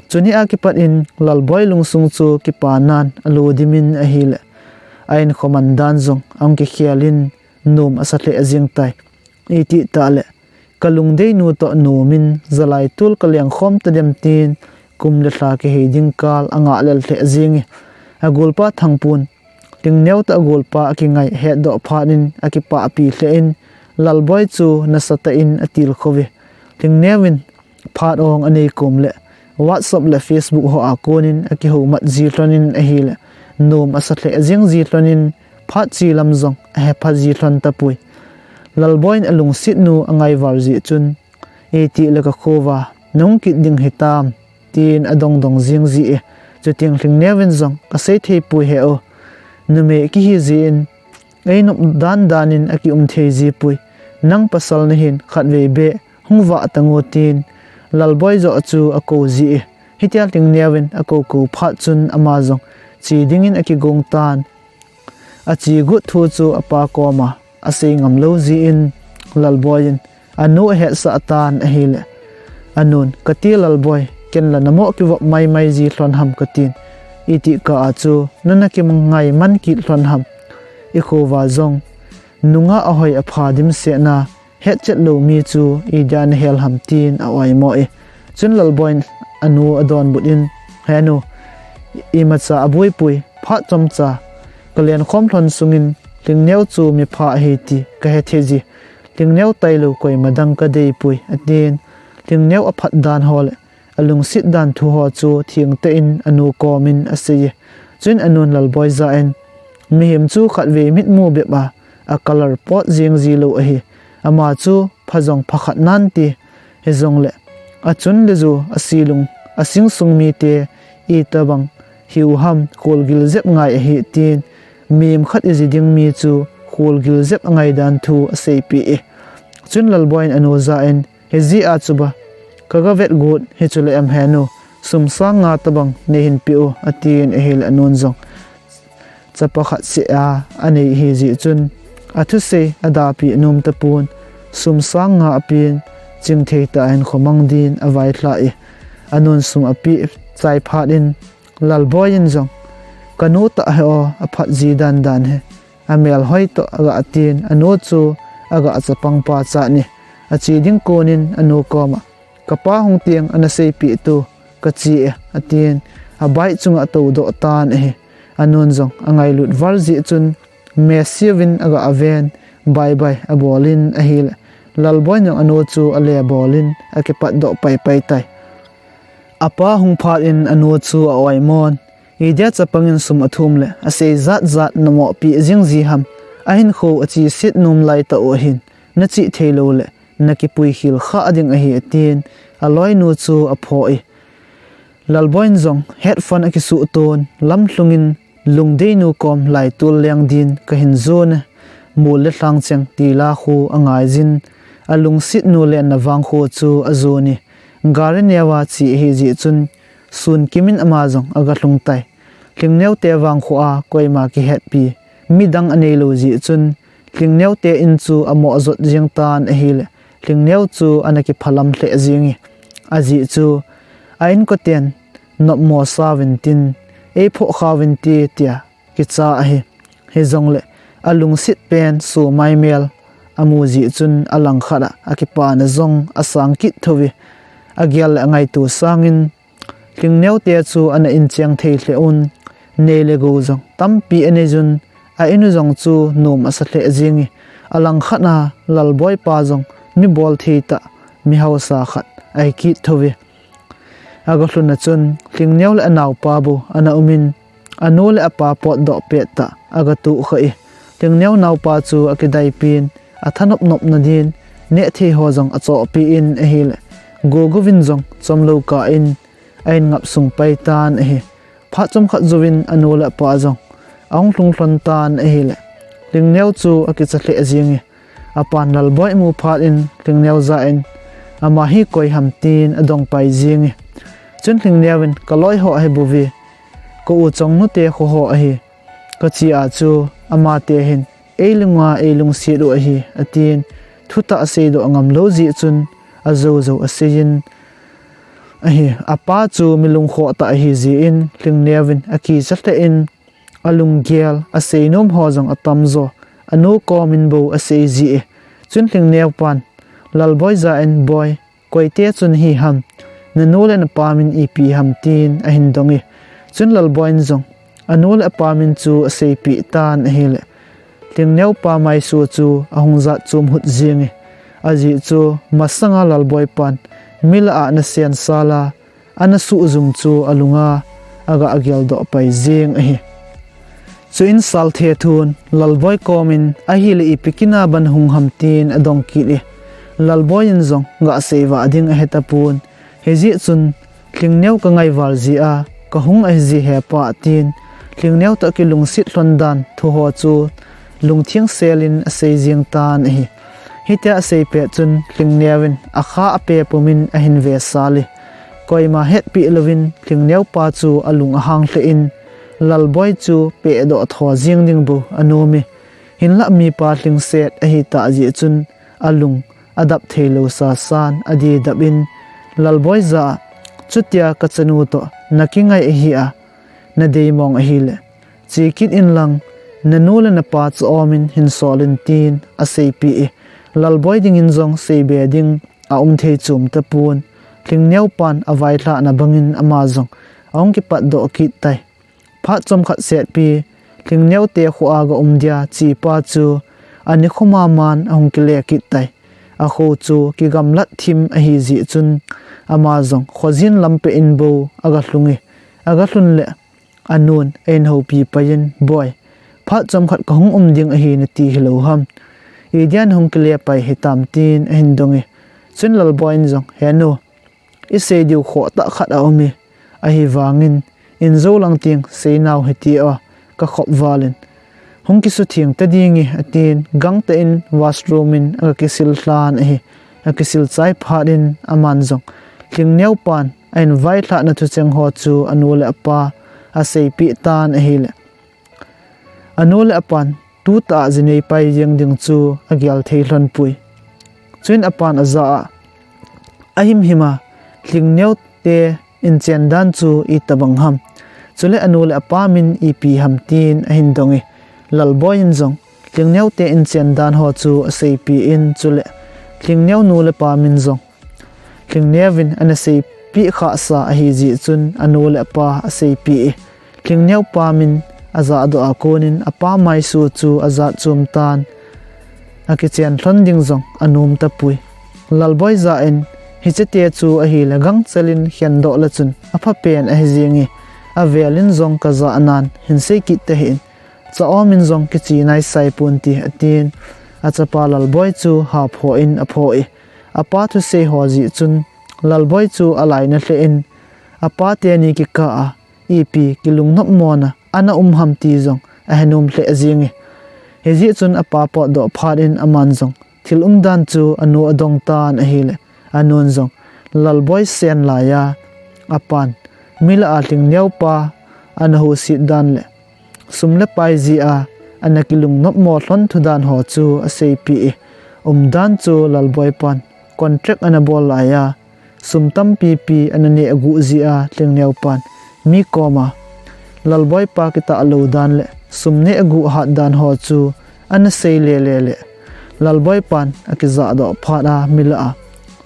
Chuni a kipat in Lalboi lungsung chu kipanan alodim in ahile, a-inkho man dan jong ahung kikhel in nom asa lheh jeng tai. Itih tah le, kalungdeinu toh nom in jalai tol kalengkhom tadem tin, kum le lha kihei ding kal angah lel lheh jeng e. Agolpa Thangpun, Lhingneo toh agolpa akingai ahetdoh phat in akipahpi lheh in, Lalboi chu nasatah in atilkhou ve. Lhingneo in phat ong anei kom le WhatsApp le Facebook ho a konin akihoumat ji lhon in ahile, nom asa lheh jeng ji lhon in, phat che lam jong ahepha ji lhon tapoi. Lalboi in alungsetnu angaival jeh chun, Itih le ka khova nung kit ding hitam, tin adong dong jing ji e. Chuteng Lhingneuvin jong, ka sei thei poi he o. Numei kihi jin, ei nop dan dan in aki um thei ji poi. Nang pasal nahin khatvei beh hung vah tang o, tin Lalboi joh chu ako ji e. Hitia Lhingneuvin ako ko phat chun ama jong che dingin akigong tan. Ache got thu chu apa koma asei ngam lou jin, Lalboi in anu ahetsah tan ahile, anun, "Kati Lalboi, ken la namoh kivop mai mai ji lhon ham," katin. Itih kah a chu nana kingai man kit lhon ham. I khova jong nungah ahoi apha dimset na hetchet lou mi chu idia nahel ham, tin a-oimo e. Chun Lalboi in anu adonbut in, "He nu, imacha aboi poi, phat chomcha ka lenkhom lhon sungin Lhingneu chu mipha ahi ti kahe thei ji. Lhingneu tailou koima dang kadei poi," atin. Lhingneu aphat dan ho le alungset dan thu ho chu thengtah in anu komin asei e. Chun anun Lalboi jah in, "Mihem chu khatvei mitmu bep a, a colour pot jing ji lou ahi. Ama chu pha jong pha khat nan ti. Hijongle achun le ju, asilung, asingsung mite itobang hiu ham, kholgil jep ngai ahi," tin. Mihem khat iji ding mi chu kholgil jep angai dan thu aseipeh e. Chun Lalboi in anu jah in, "Hijeh a chu ba kaga vet got hi chu le em he nu, sum sang nga tobang neihin peh u," atin ahile anun jong chapa khat seh a anei ahi jeh chun athusei adapeh nom tapon, sum sang nga apen, chingthei tah a hinkho mang din availhah e. Anun sum apeh chai phat in Lalboi in jong, "Kanu tah he o, aphat ji dan dan he. Amel hoi toh," aga tin, anu chu aga chapang pachat e. Ache ding konin anu koma, "Kapa hung teng ana seipeh tu, kache e," atin, abike chunga atoudoh tan ahi. Anun jong angailut val jeh chun, mesiuvin aga aven, bye bye abolin ahile, Lalboi in jong anu chu ale bolin akipatdoh paipai tai. Apa hung phat in anu chu a-oimon, "Idia chapangin sum athum le asei jat jat namoh peh jing ji ham? Ahinkho acheset nom lai tah u ahin, nachih thei lou le nakipui khel khah ding ahi," atin, aloinu chu apho e. Lalboi in jong headphone akisuh ton, lamlhung in, "Lungdeinu kom laitol leng din kahin jon e. Mol le lhang cheng tila khu angai jin, alungset nu lenna vang khu chu ajon e. Gari neo a che ahi jeh chun, sun kimin ama jong aga lhung tai. Lhingneu te vang khu a koima kihetpi midang anei lou jeh chun, Lhingneu te in chu amoh jot jeng tan ahile, Lhingneu chu ana kiphalam lheh jeng e. Ajeh chu a inkoten nopmo sauvin tin, ei phoh khauvin ti," tia kicha ahi. Hijongle alungset pen sumai mel amu jeh chun alangkhat a akipana jong asang kit thou e. Agel le angaito sangin, Lhingneu te chu ana incheng thei lheh un, nei le gou jong tampi anei jun, a in u jong chu nom asa lheh jeng e. Alangkhat a Lalboi pa jong mi bolthei tah, mi hausa khat ahi kit thou e. Aga lhun a chun, Lhingneu le anaopa bou ana um in, anu le apa potdoh pet tah aga tohkha e. Lhingneu naopa chu akidaipin, athanop nopna din nehthei ho jong achohpeh in ahile, Goguvin jong chomlou kah in a in ngap sung pai tan ahi. Phat chomkhat jouvin anu le apa jong ahung lhung lhon tan ahile, Lhingneu chu akicha lheh jeng e. Apan Lalboi amu phat in Lhingneu jah in, "Ama hi koi ham?" tin adong pai jeng e. Chun Lhingneu in, "Kaloi ho ahi bouve, ka u chongnu te kho ho ahi. Kache a chu amate hin eilunga eilungset u ahi," atin, thutah aseidoh ngam lou jeh chun ajou jou asei in ahi. Apa chu mi lungkhoh tah ahi jeh in Lhingneu in akicha lheh in, alunggel, aseinom ho jong atamjo, anu komin bou asei ji e. Chun Lhingneu pan Lalboi jah in, "Boi, koite chu nahi ham? Nanu le napa min ipi ham?" tin ahin dong e. Chun Lalboi in jong anu le apa min chu aseipeh tan ahile, Lhingneu pa maisu chu ahung jat chom hut jeng e. Ajeh chu masanga Lalboi pan mi lah a ana sensal a, ana suhjung chu alunga aga geldoh pai jeng ahi. Chuin Salthethun Lalboi komin, "Ahile ipi kin a ban hung ham?" tin adong kit e. Lalboi in jong gah sei vah ding ahe tapon. Hijeh chun, Lhingneo ka ngaival jeh a, ka hung ahi ji he pa, tin Lhingneo toh kilungset lhon dan thu ho chu lungtheng sel in asei jing tan ahi. Hitia asei pet chun Lhingneo in akha ape pum in ahin ve sal e. Koima hetpi louvin Lhingneo pa chu alung ahang lheh in, Lalboi chu pehdoh tho jing ding bou anom e. Hinlah mipa lhingset ahi tah jeh chun alung adap thei lou sa san adidap in, Lalboi jah a, chutia ka chanu toh na kingai ahi a, na deimong ahile, che kit in lang, na nu le na pa cha-om in hin sol in, tin aseipeh e. Lalboi dingin jong seibe ding aum thei chom tapon. Lhingneo pan availhahna bangin ama jong ahung kipatdoh kit tai. Phat chomkhat setpi, Lhingneo te kho a ga um dia chepa chu ani kho maman ahung kile kit tai. Akho chu kigamlat thim ahi jeh chun ama jong khojin lam peh in bou aga lhung e. Aga lhun le anun ahin houpi pai in, Boi, phat chomkhat ka hung um ding ahi nati hilou ham? Idia na hung kile pai hitam, tin ahin dong e. Chun Lalboi in jong, He nu, isei diu khoh tah khat aum e, ahivangin in jou lang teng seinau hite o, ka khop val in. Hung kisutheng ta ding e, atin gangtah in washroom in aga kisil lhan ahi. Akisil chai phat in aman jong Lhingneo pan ahin vailhahna thucheng ho chu anu le apa aseipeh tan ahile, anu le apan tutah a jinei pai jeng ding chu agel thei lhon poi. Chuin apan ajah a, Ahimhim a, Lhingneo te inchen dan chu itobang ham? Chule anu le apa min ipi ham, tin ahin dong e. Lalboi in jong Lhingneo te inchen dan ho chu aseipeh in, chule Lhingneo nu le pa min jong Lhingneo in ana seipeh khah sa ahi jeh chun anu le apa aseipeh e. Lhingneo pa min ajahdoh a konin apa maisu chu ajat chom tan, akichen lhon ding jong anom tapoi. Lalboi jah in, Hiche te chu ahile gangchel in khendoh le chun apha pen ahi jeng e, avel in jong ka jah nan hin sei kit tahih in, cha-om in jong kiche naisai ponte, atin achapa Lalboi chu hapho in apho e. Apa thusei ho jeh chun Lalboi chu alainat lheh in, apa teni kikah a ipi kilungnop mona ana um ham ti jong ahenom lheh jeng e. Hijeh chun apa potdoh phat in aman jong thil umdan chu anu adong tan ahile, anun jong Lalboi sen lai a, apan mi lah a Lhingneo pa ana huhset dan le sum le pai jeh a ana kilungnop mo lhon thudan ho chu aseipeh e. Umdan chu Lalboi pan contract ana bol lai a, sum tampipi ana neh aguh jeh a Lhingneo pan mi koma Lalboi pa kitah lou dan le sum neh aguh hat dan ho chu ana sei lele le, Lalboi pan akijahdoh phat a mi lah a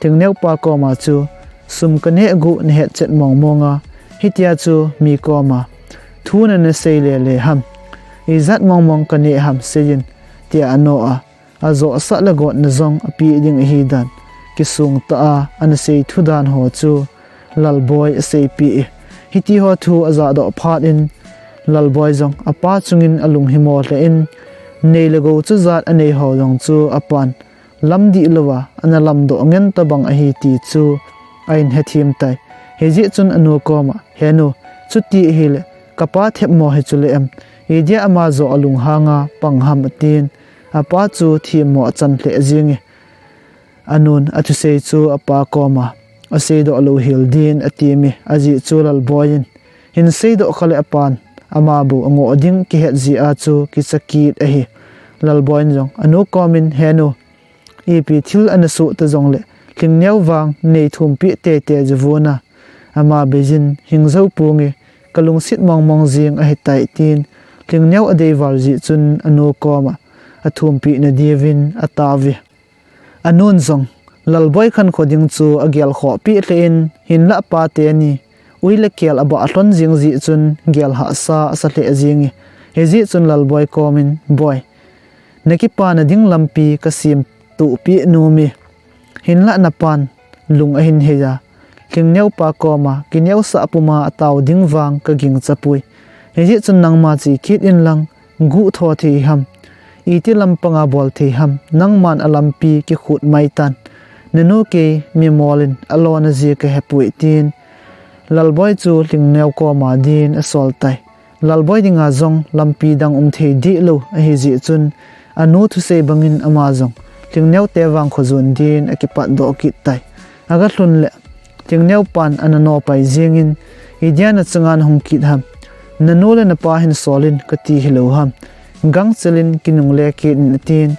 Lhingneo pa koma chu, Sum kaneh aguh nahet chet mongmong a, hitia chu mi koma thu nana sei lele ham? Ijat mongmong kaneh ham seiyin, tia ano a, ajohsah le gotna jong apeh ding ahidan kisung tah a ana sei thudan ho chu Lalboi aseipeh e. Hitiho thu ajahdoh phat in Lalboi jong apa chungin alunghimo lheh in, nei le gou chujat anei ho jong chu apan lamdih louva ana lamdoh ngen tobang ahi ti chu ahin hethem tai. Hijeh chun anu koma, He nu, chuti ahile kapa themmo hi chule em? Idia ama joh alunghanga pang ham? atin apa chu themmo achan lheh jeng e. Anun athusei chu apa koma aseidoh louhel din atem e. Ajeh chu Lalboi in hin seidoh khale apan ama bou angoh ding kihet jeh a chu kicha kit ahi. Lalboi in jong anu komin, He nu, ipi thil ana soh ta jongle Lhingneo vang nei thumpeh teitei jeh vona, ama beiyin hing jou ponge, kalungset mongmong jeng ahitai, tin Lhingneo adeival jeh chun anu koma athumpeh nadiuvin ataove. Anun jong Lalboi khankho ding chu agelkhoh peh lheh in, hinlah apa teni ui le kel abah lhon jeng jeh chun gel hahsa asa lheh jeng e. Hijeh chun Lalboi komin, Boi, nakipana ding lampi kasem tohpeh nom e. Hinlah napan lung ahin hei a, Lhingneo pa koma kineosah puma atao ding vang kagingchapoi. Hijeh chun nangma che kit inlang, guhtho thei ham? Iti lampanga bol thei ham? Nangman alampi kikhut maitan. Nanu kei mimol in alona ji kahepoi, tin Lalboi chu Hlingneo koma din asol tai. Lalboi dinga jong lampi dang um thei dihlou ahi jeh chun, anu thusei bangin ama jong Hlingneo te vang khojon din akipat doh kit tai. Aga lhun le Hlingneo pan ana nopai jingin, "Idia nachanga nahung kit ham? Nanu le napa hin sol in kati hilou ham? Gangchel in kinungle kit in," atin,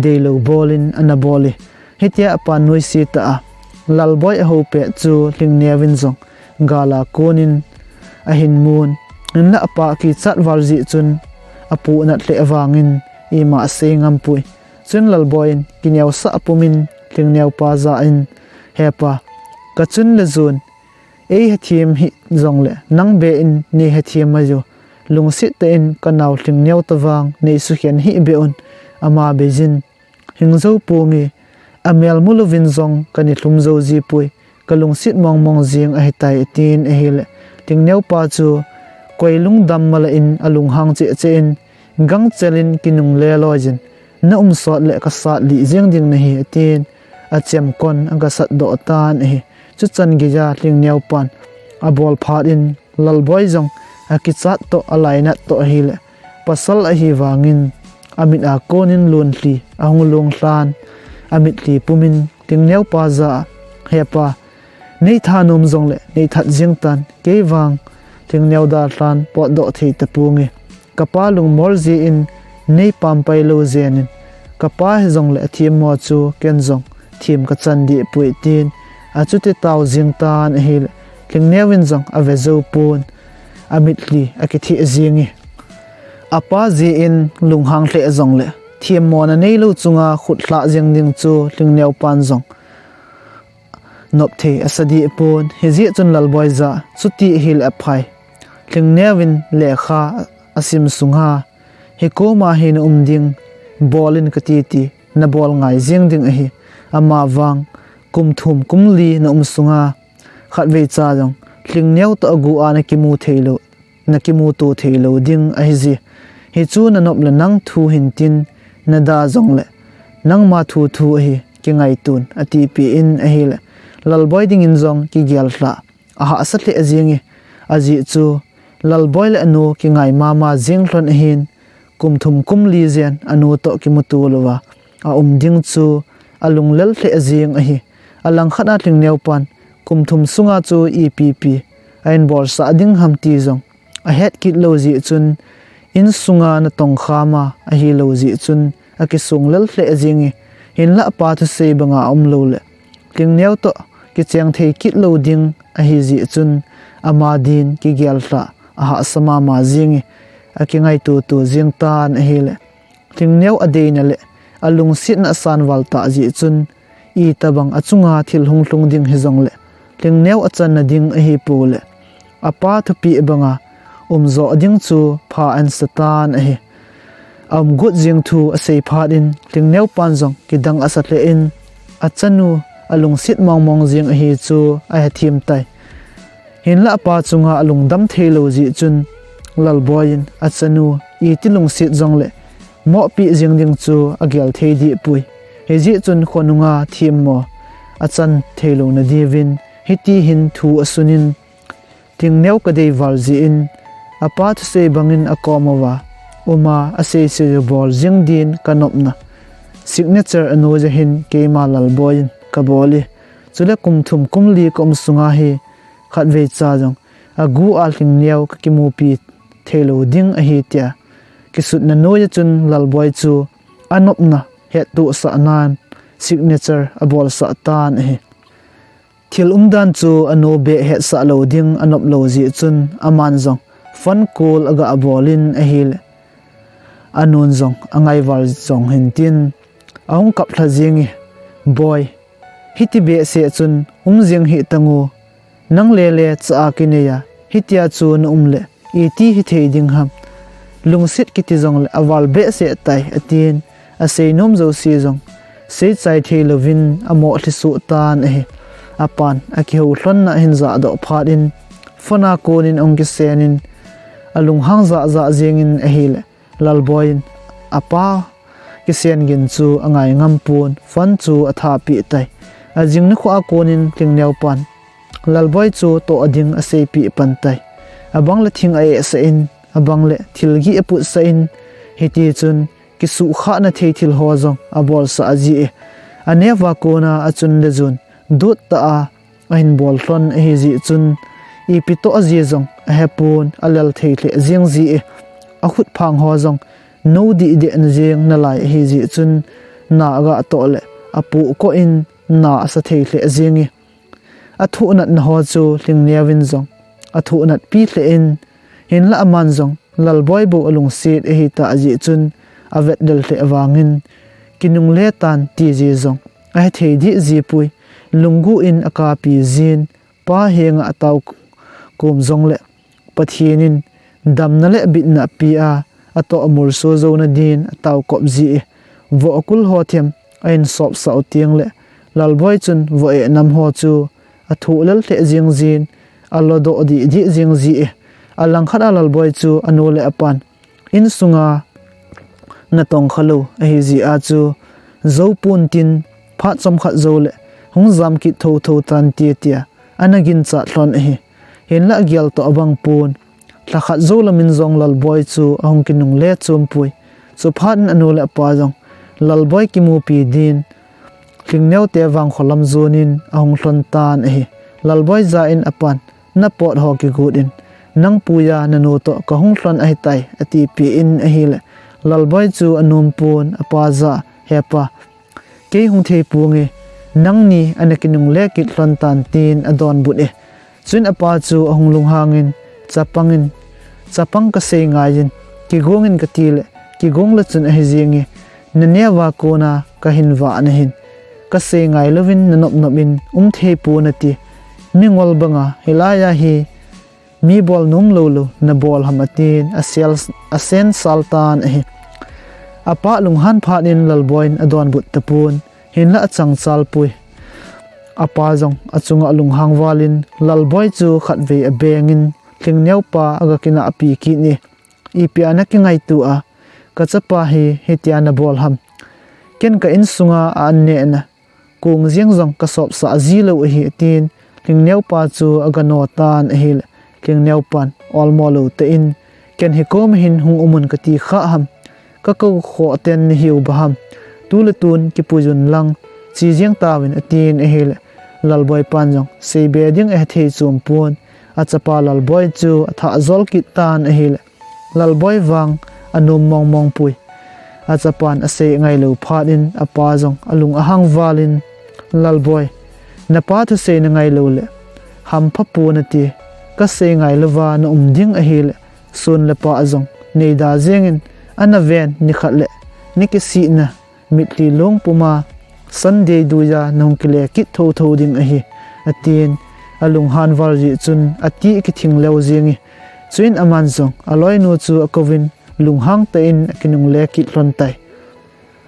deilou bol in ana bol e. Hitia apa nuisat tah a Lalboi ahou pet chu Hlingneo in jong gal a kon in ahin mun. Hinlah apa kichat val jeh chun apu anat lheh vangin ima asei ngam poi. Chun Lalboi in kineosah pum in Hlingneo pa jah in, "He pa, kachun le jun ei hethem hih jongle nang beh in nei hethem mai u. Lungset tah in kanao Hlingneo tavang nei sukhen hih beh un, ama bei jin. Hing jou ponge, amel mu louvin jong kana lhum jou ji poi, kalungset mong mong jing ahitai," atin ahile, Hlingneo pa chu koi lungdam mala in alunghang cheh cheh in, "Gangchel in kinungle loi jin, na um sot le kasat lih jing ding nahi," atin, achemkon aga sat doh tan ahi. Chuchan geija Hlingneo pan abol phat in, Lalboi jong akichat toh, alainat toh ahile, pasal ahi vangin amit a kon in lunlhi ahung lung lhan, amitlhi pum in Hlingneo pa jah a, "He pa, nei thanom jongle nei that jing tan, kei vang Hlingneo dalhan potdoh thei taponge. Kapa lungmol jeh in nei pampai lou jeng in, kapa hijongle athemmo chu ken jong them kachan deh poi," tin achuti tao jing tan ahile, Hlingneo in jong ave jou pon, amitlhi akitheh jing e. Apa jeh in lunghang lheh jongle themmona neilou chunga khut lhah jeng ding chu Hlingneo pan jong nop thei asa deh pon. Hijeh chun Lalboi jah a, "Chuti ahile aphai. Hlingneo in lekha asim sunga, hi koma hi na um ding, bol in kati ti, nabol ngai jing ding ahi. Ama vang kum thum kum li na um sunga, khatvei cha jong Hlingneo toh agu a nakimu thei lou, nakimuto thei lou ding ahi ji. Hichu nanop le nang thu hin tin, nada jongle nangma thu thu ahi, kingaito un," atipeh in ahile, Lalboi dingin jong kigel lhah ahahsa lheh jing e. Ajeh chu Lalboi le anu kingai mama jing lhon ahin, kum thum kum li jen anu toh kimuto louva aum ding chu alunglel lheh jing ahi. Alangkhat a Hlingneo pan kum thum sunga chu ipi pi ahin bolsah ding ham ti jong ahet kit lou jeh chun, insunga natong khama ahilou jeh chun akisung lel lheh jing e. Hinlah apa thusei banga aum lou le Hlingneo toh kicheng thei kit lou ding ahi jeh chun, ama din kigel lhah ahahsa mama jing e, akingaito to jing tan ahile, Hlingneo adeina le alungsetna asan val tah jeh chun, itobang achunga thil hung lhung ding hijongle, Hlingneo achanna ding ahipou le, apa thupeh banga um jo ding chu pha ahin sa tan ahi. Aum got jing thu asei phat in, Hlingneo pan jong kidang asa lheh in, achanu alungset mong mong jing ahi chu ahethem tai. Hinlah apa chunga alungdam thei lou jeh chun, Lalboi in achanu iti lungset jongle mohpeh jing ding chu agel thei deh poi. Hijeh chun khonunga themmo achan thei louna diuvin hiti hin thu asun in, Hlingneo kadei val jeh in, apa thusei bangin akom uva uma asei sei u bol jing din kanopna signature anoija hin keima Lalboi in kabol e. Chule kum thum kum li kaum sunga hi khatvei cha jong agu a Hlingneo kakimupi thei lou ding ahi tia kisutna noiya chun Lalboi chu anopna hettohsah nan signature abolsah tan ahi. Thil umdan chu anu beh hetsah lou ding anop lou jeh chun aman jong phone call aga bol in ahile, anun jong angai val jong hin tin, ahung kap lha jing e, "Boi, hiti behseh chun um jing hih tan u, nang lele cha a kinei a, hitia chu na um le iti hithei ding ham? Lungset kiti jongle aval behseh tai," atin, asei nom jouse jong seichai thei louvin amo lhi suh tan ahi. Apan akihou lhonna ahin jahdoh phat in, phone a kon in ahung kisen in, alunghang jah jah jing in ahile, Lalboi in apa kisen gin chu angai ngam pon, phone chu atha peh tai. Ajing nikho a konin Lhingneo pan Lalboi chu toh ading aseipeh pan tai. Abang le thing a-eh sah in, abang le thil gih aput sah in, hiti chun kisuhkhah na thei thil ho jong abol sah ji e. Aneo a kona achun le jun dot tah a ahin bol lhon ahi jeh chun, ipi toh aji jong ahepon, alel thei lheh jing ji e. Akhut phang ho jong nou dih deh na jing nalai ahi jeh chun, na aga toh le apoh koh in na asa thei lheh jing e. Athoh natna ho chu Lhingneo in jong athoh natpi lheh in, hinlah aman jong Lalboi bou alungset ahi tah jeh chun, avet lel lheh vangin, kinungle tan ti ji jong ahe thei dih ji poi. Lungguh in akapi jin, pa henga atao kom jong le, Pathen in damna le bitna ape a, atoh amolso jou na din atao kop ji e. Vohkul ho them ahin sop sah u teng le, Lalboi chun voh-eh nam ho chu athoh lel lheh jing jin, alo doh dih dih jing ji e. Alangkhat a Lalboi chu anu le apan insunga natong khalou ahi jeh a chu, jou pon tin, phat chomkhat jou le hung jam kit thotho tan ti, tia ana ginchat lhon ahi. Hinlah gel toh abang pon, lhakhat jou lamin jong Lalboi chu ahung kinungle chom poi. Chuphat in anu le apa jong Lalboi kimupi din Lhingneo te vangkho lam jon in ahung lhon tan ahi. Lalboi ja in apan, napot ho kigot in, nang puiya nanu toh kahung lhon ahitai, atipeh in ahile, Lalboi chu anom pon, apa ja, He pa, kei hung thei ponge, nangni ana kinungle kit lhon tan, tin adonbut e. Chuin apa chu ahung lunghang in, chapang in, chapang kasei ngai in, kigong in kati le, kigong le chun ahi jing e, naneo a kona kahin vah nahin, kasei ngai louvin nanop nop in um thei pon nati. Mingol banga hilai a hi mi bol nom lou lou nabol ham, atin asel, asensal tan ahi. Apa lunghan phat in Lalboi in adonbut tapon, hinlah achang chal poi. Apa jong achunga alunghang val in Lalboi chu khatvei abeng in, Lhingneo pa aga kinahpi kit e. Ipi a nakingaito a, kachapa hi hitia nabol ham? Ken ka insunga a-an nehna kong jeng jong kasop sah ji lou ahi, atin Lhingneo pa chu aga no tan ahile, Lhingneo pan olmo lou tah in, ken hikom hin hung um un kati kha ham? Kakou khoh ten nahiu ba ham? Tu le tun kipui un lang, che jeng tauvin, atin ahile, Lalboi pan jong seibe ding ahethei chom pon, achapa Lalboi chu athah jol kit tan ahile, Lalboi vang anom mong mong poi. Achapan asei angai lou phat in apa jong alung ahang val in, Lalboi, napa thusei nangai lou le hampha pon nati, kasei ngai louva naum ding ahile, sun le pah jong neida jeng in, ana ven nikhat le nikisihna mitlhi long puma Sunday duija nahung kile kit thotho ding ahi, atin alunghan val jeh chun atih kithing leu jeng e. Chuin aman jong aloinu chu akouvin lunghang tah in akinungle kit lhon tai.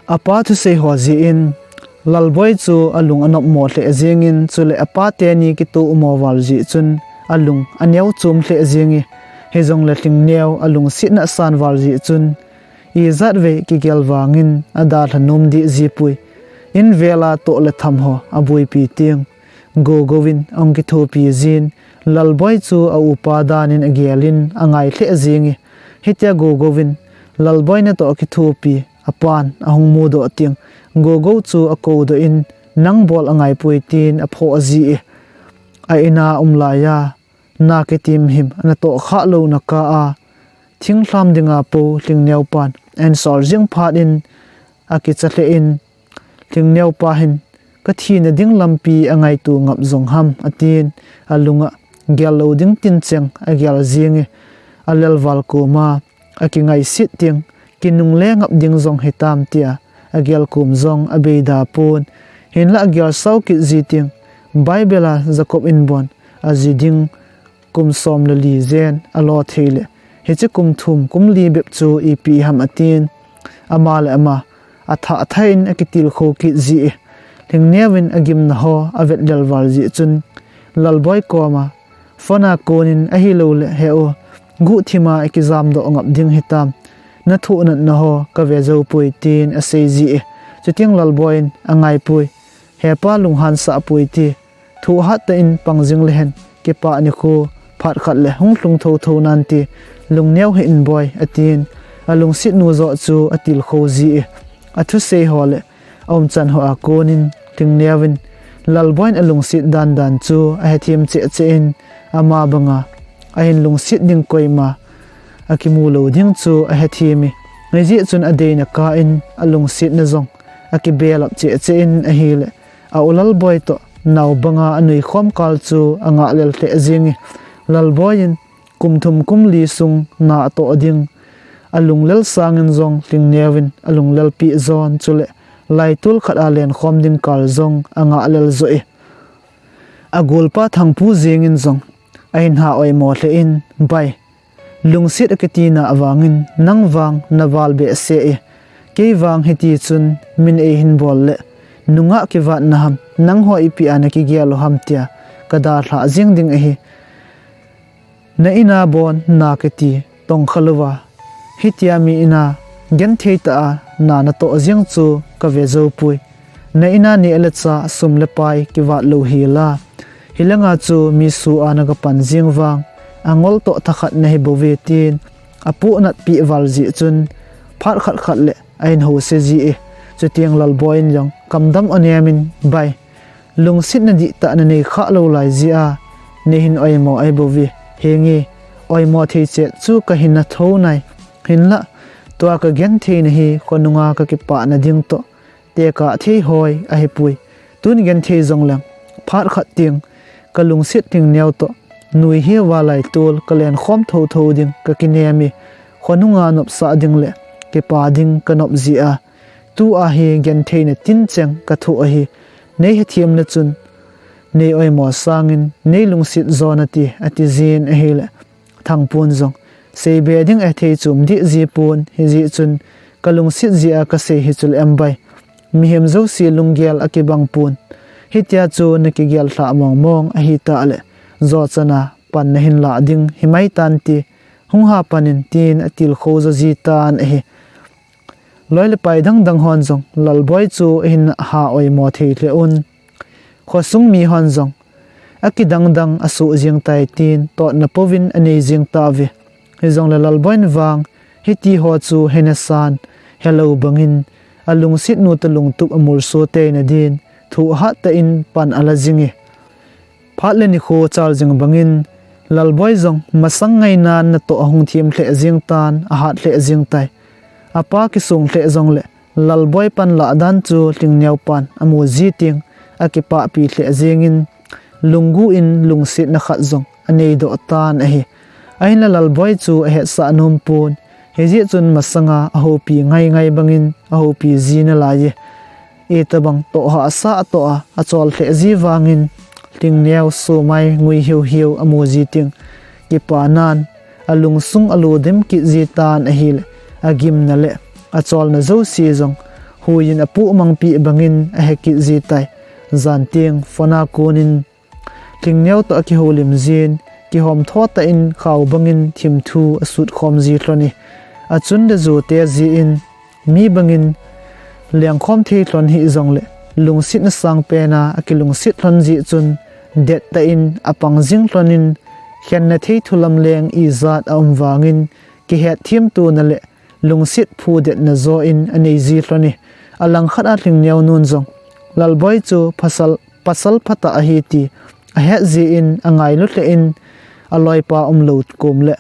Apa thusei ho jeh in Lalboi chu alung anopmo lheh jeng in, chule apa teni kitohmo val jeh chun alung aneo chom lheh jeng e. Hijongle Lhingneo alungsetna asan val jeh chun, ijat vei kigel vangin adalha nom deh ji poi. In vel a toh le tham ho abuipi teng, Gogou in ahung kithopi jin, Lalboi chu a-upa dan in agel in angai lheh jeng e. Hitia Gogou in Lalboi natoh kithopi apan ahung mudoh teng, Gogou chu akoudoh in, nang bol angai poi, tin aphoh ji e. A-in a um laiya na kitim him anatoh khah louna kah a, thinglham dinga pou Lhingneo pan ahin sol jing phat in akicha lheh in, Lhingneo pa hin kathina ding lampi angaito ngap jong ham, atin alunga gel lou ding tincheng agel jeng e. Alel val koma akingaiset teng, kinungle ngap ding jong hitam, tia agel kom jong abeida pon. Hinlah agel sao kit ji teng, Bible a Jacob in bon aji ding kum som le li jen alo thei le, hiche kum thum kum li bep chu ipi ham, atin ama le ama athah thah in akitilkhou kit ji e. Lhingneo in agimna ho avet lel val jeh chun Lalboi koma phone a kon in ahilou le, He u, guhthim a ikijam doh ngap ding hitam, nathoh natna ho kave jou poi, tin asei ji e. Chuteng Lalboi in angai poi. Hepa, lunghan sah poi ti. Thuhat tah in pang jing le hen, kipah nikho phat khat le hung lhung thotho nan ti, lungneo hih in boi, atin, alungset nu joh chu atilkhou ji e. Athusei ho le aumchan ho a konin Lhingneo in Lalboi in alungset dandan chu ahethem cheh cheh in, ama banga ahin lungset ding koima akimu lou ding chu ahethem e. Hijeh chun adeina kah in alungsetna jong akibelap cheh cheh in ahile, a u Lalboi toh nao banga anuikhom kal chu angah lel lheh jing e. Lalboi in kum thum kum li sung na atoh ding alunglel sangin jong Lhingneo in alunglel peh jon, chule laitol khat a lenkhom ding kal jong angah lel joh e. Agolpa Thangpu jeng in jong ahin ha oimo lheh in, Bai, lungset akiti na avangin nang vang naval behseh e. Kei vang hiti chun min eihin bol le nungah kivat na ham, nangho ipi a nakigel u ham tia kadalhah jeng ding ahi. Na in a bon na kiti tongkha louva, hitia mi in a genthei tah a na natoh jeng chu kave jou poi. Na in a neh le chah, sum le pai kivat lou hi la, hilanga chu mi su a naka pan jeng vang angol toh thakhat nahi bouve, tin apohnat peh val jeh chun phat khat khat le ahin hose ji e. Chuteng Lalboi in jong kamdam onem in, Bai, lungsetna dihtah nanei khah lou lai jeh a neihin oimo ahi bouve. Henge, oimo thei chet chu kahin na thou nai. Hinlah, tua kagentheina hi khonunga kakipahna ding toh tekah thei hoi ahipoi. Tun genthei jongleng, phat khat teng kalungset Lhingneo toh nuiheuva laitol kalenkhom thotho ding kakinem e. Khonunga nopsah ding le kipa ding kanop jeh a, tua hi gentheina tincheng kathoh ahi. Nei hethem le chun nei oimo sangin nei lungset jo nati, ati jin ahile, Thangpun jong seibe ding ahithei chom deh ji pon, hijeh chun kalungset jeh a kasei hi chule em Bai, mihem jouse lunggel akibang pon. Hitia chu nakigel lhah mong mong ahitah le, jo chan a pan nahin lah ding himai tan ti, hung ha pan in, tin atilkhou jo ji tan ahi. Loi le pai dang dang hon jong Lalboi chu ahin ha oimo thei lheh un. Khosung mi hon jong akidang dang asoh jeng tai, tin totna pouvin anei jeng tauve. Hijongle Lalboi in vang hiti ho chu hena san helou bangin alungset nu toh lungtup amolso teina din thuhat tah in pan ala jing e. Phat le nikho chal jing bangin Lalboi jong masang ngainan natoh ahung them lheh jeng tan, ahat lheh jeng tai. Apa kisong lheh jongle Lalboi pan lah dan chu Lhingneo pan amu ji teng akipahpi lheh jengin, lunggu in lungsetna khat jong anei doh tan ahi. Ahinla Lalboi chu ahetsah nom pon, hijeh chun masanga ahoupi ngai ngai bangin ahoupi ji nalai e. Itobang toh hahsa atoh a, achol lheh ji vangin Lhingneo somai ngui hiu hiu amu ji teng, kipanan alungsung alo dem kit ji tan ahile, agimna le acholna jouse jong huiyin apoh mangpeh bangin ahe kit ji tai. Jan teng phone a konin Lhingneo toh akihoulim jin, kihom tho tah in khao bangin thimthu asutkhom ji lhon e. Achun le jote jeh in mi bangin lengkhom thei lhon hih jongle, lungsetna sangpen a akilungset lhon jeh chun, dettah in apang jing lhonin, khenna thei thu lamleng ijat aum vangin, kihetthem tona le lungset phudetna joh in anei ji lhon e. Alangkhat a Lhingneo nun jong Lalboi chu pasal, pasal phatah ahi ti ahet jeh in angailu lheh in, aloipa umlou kom le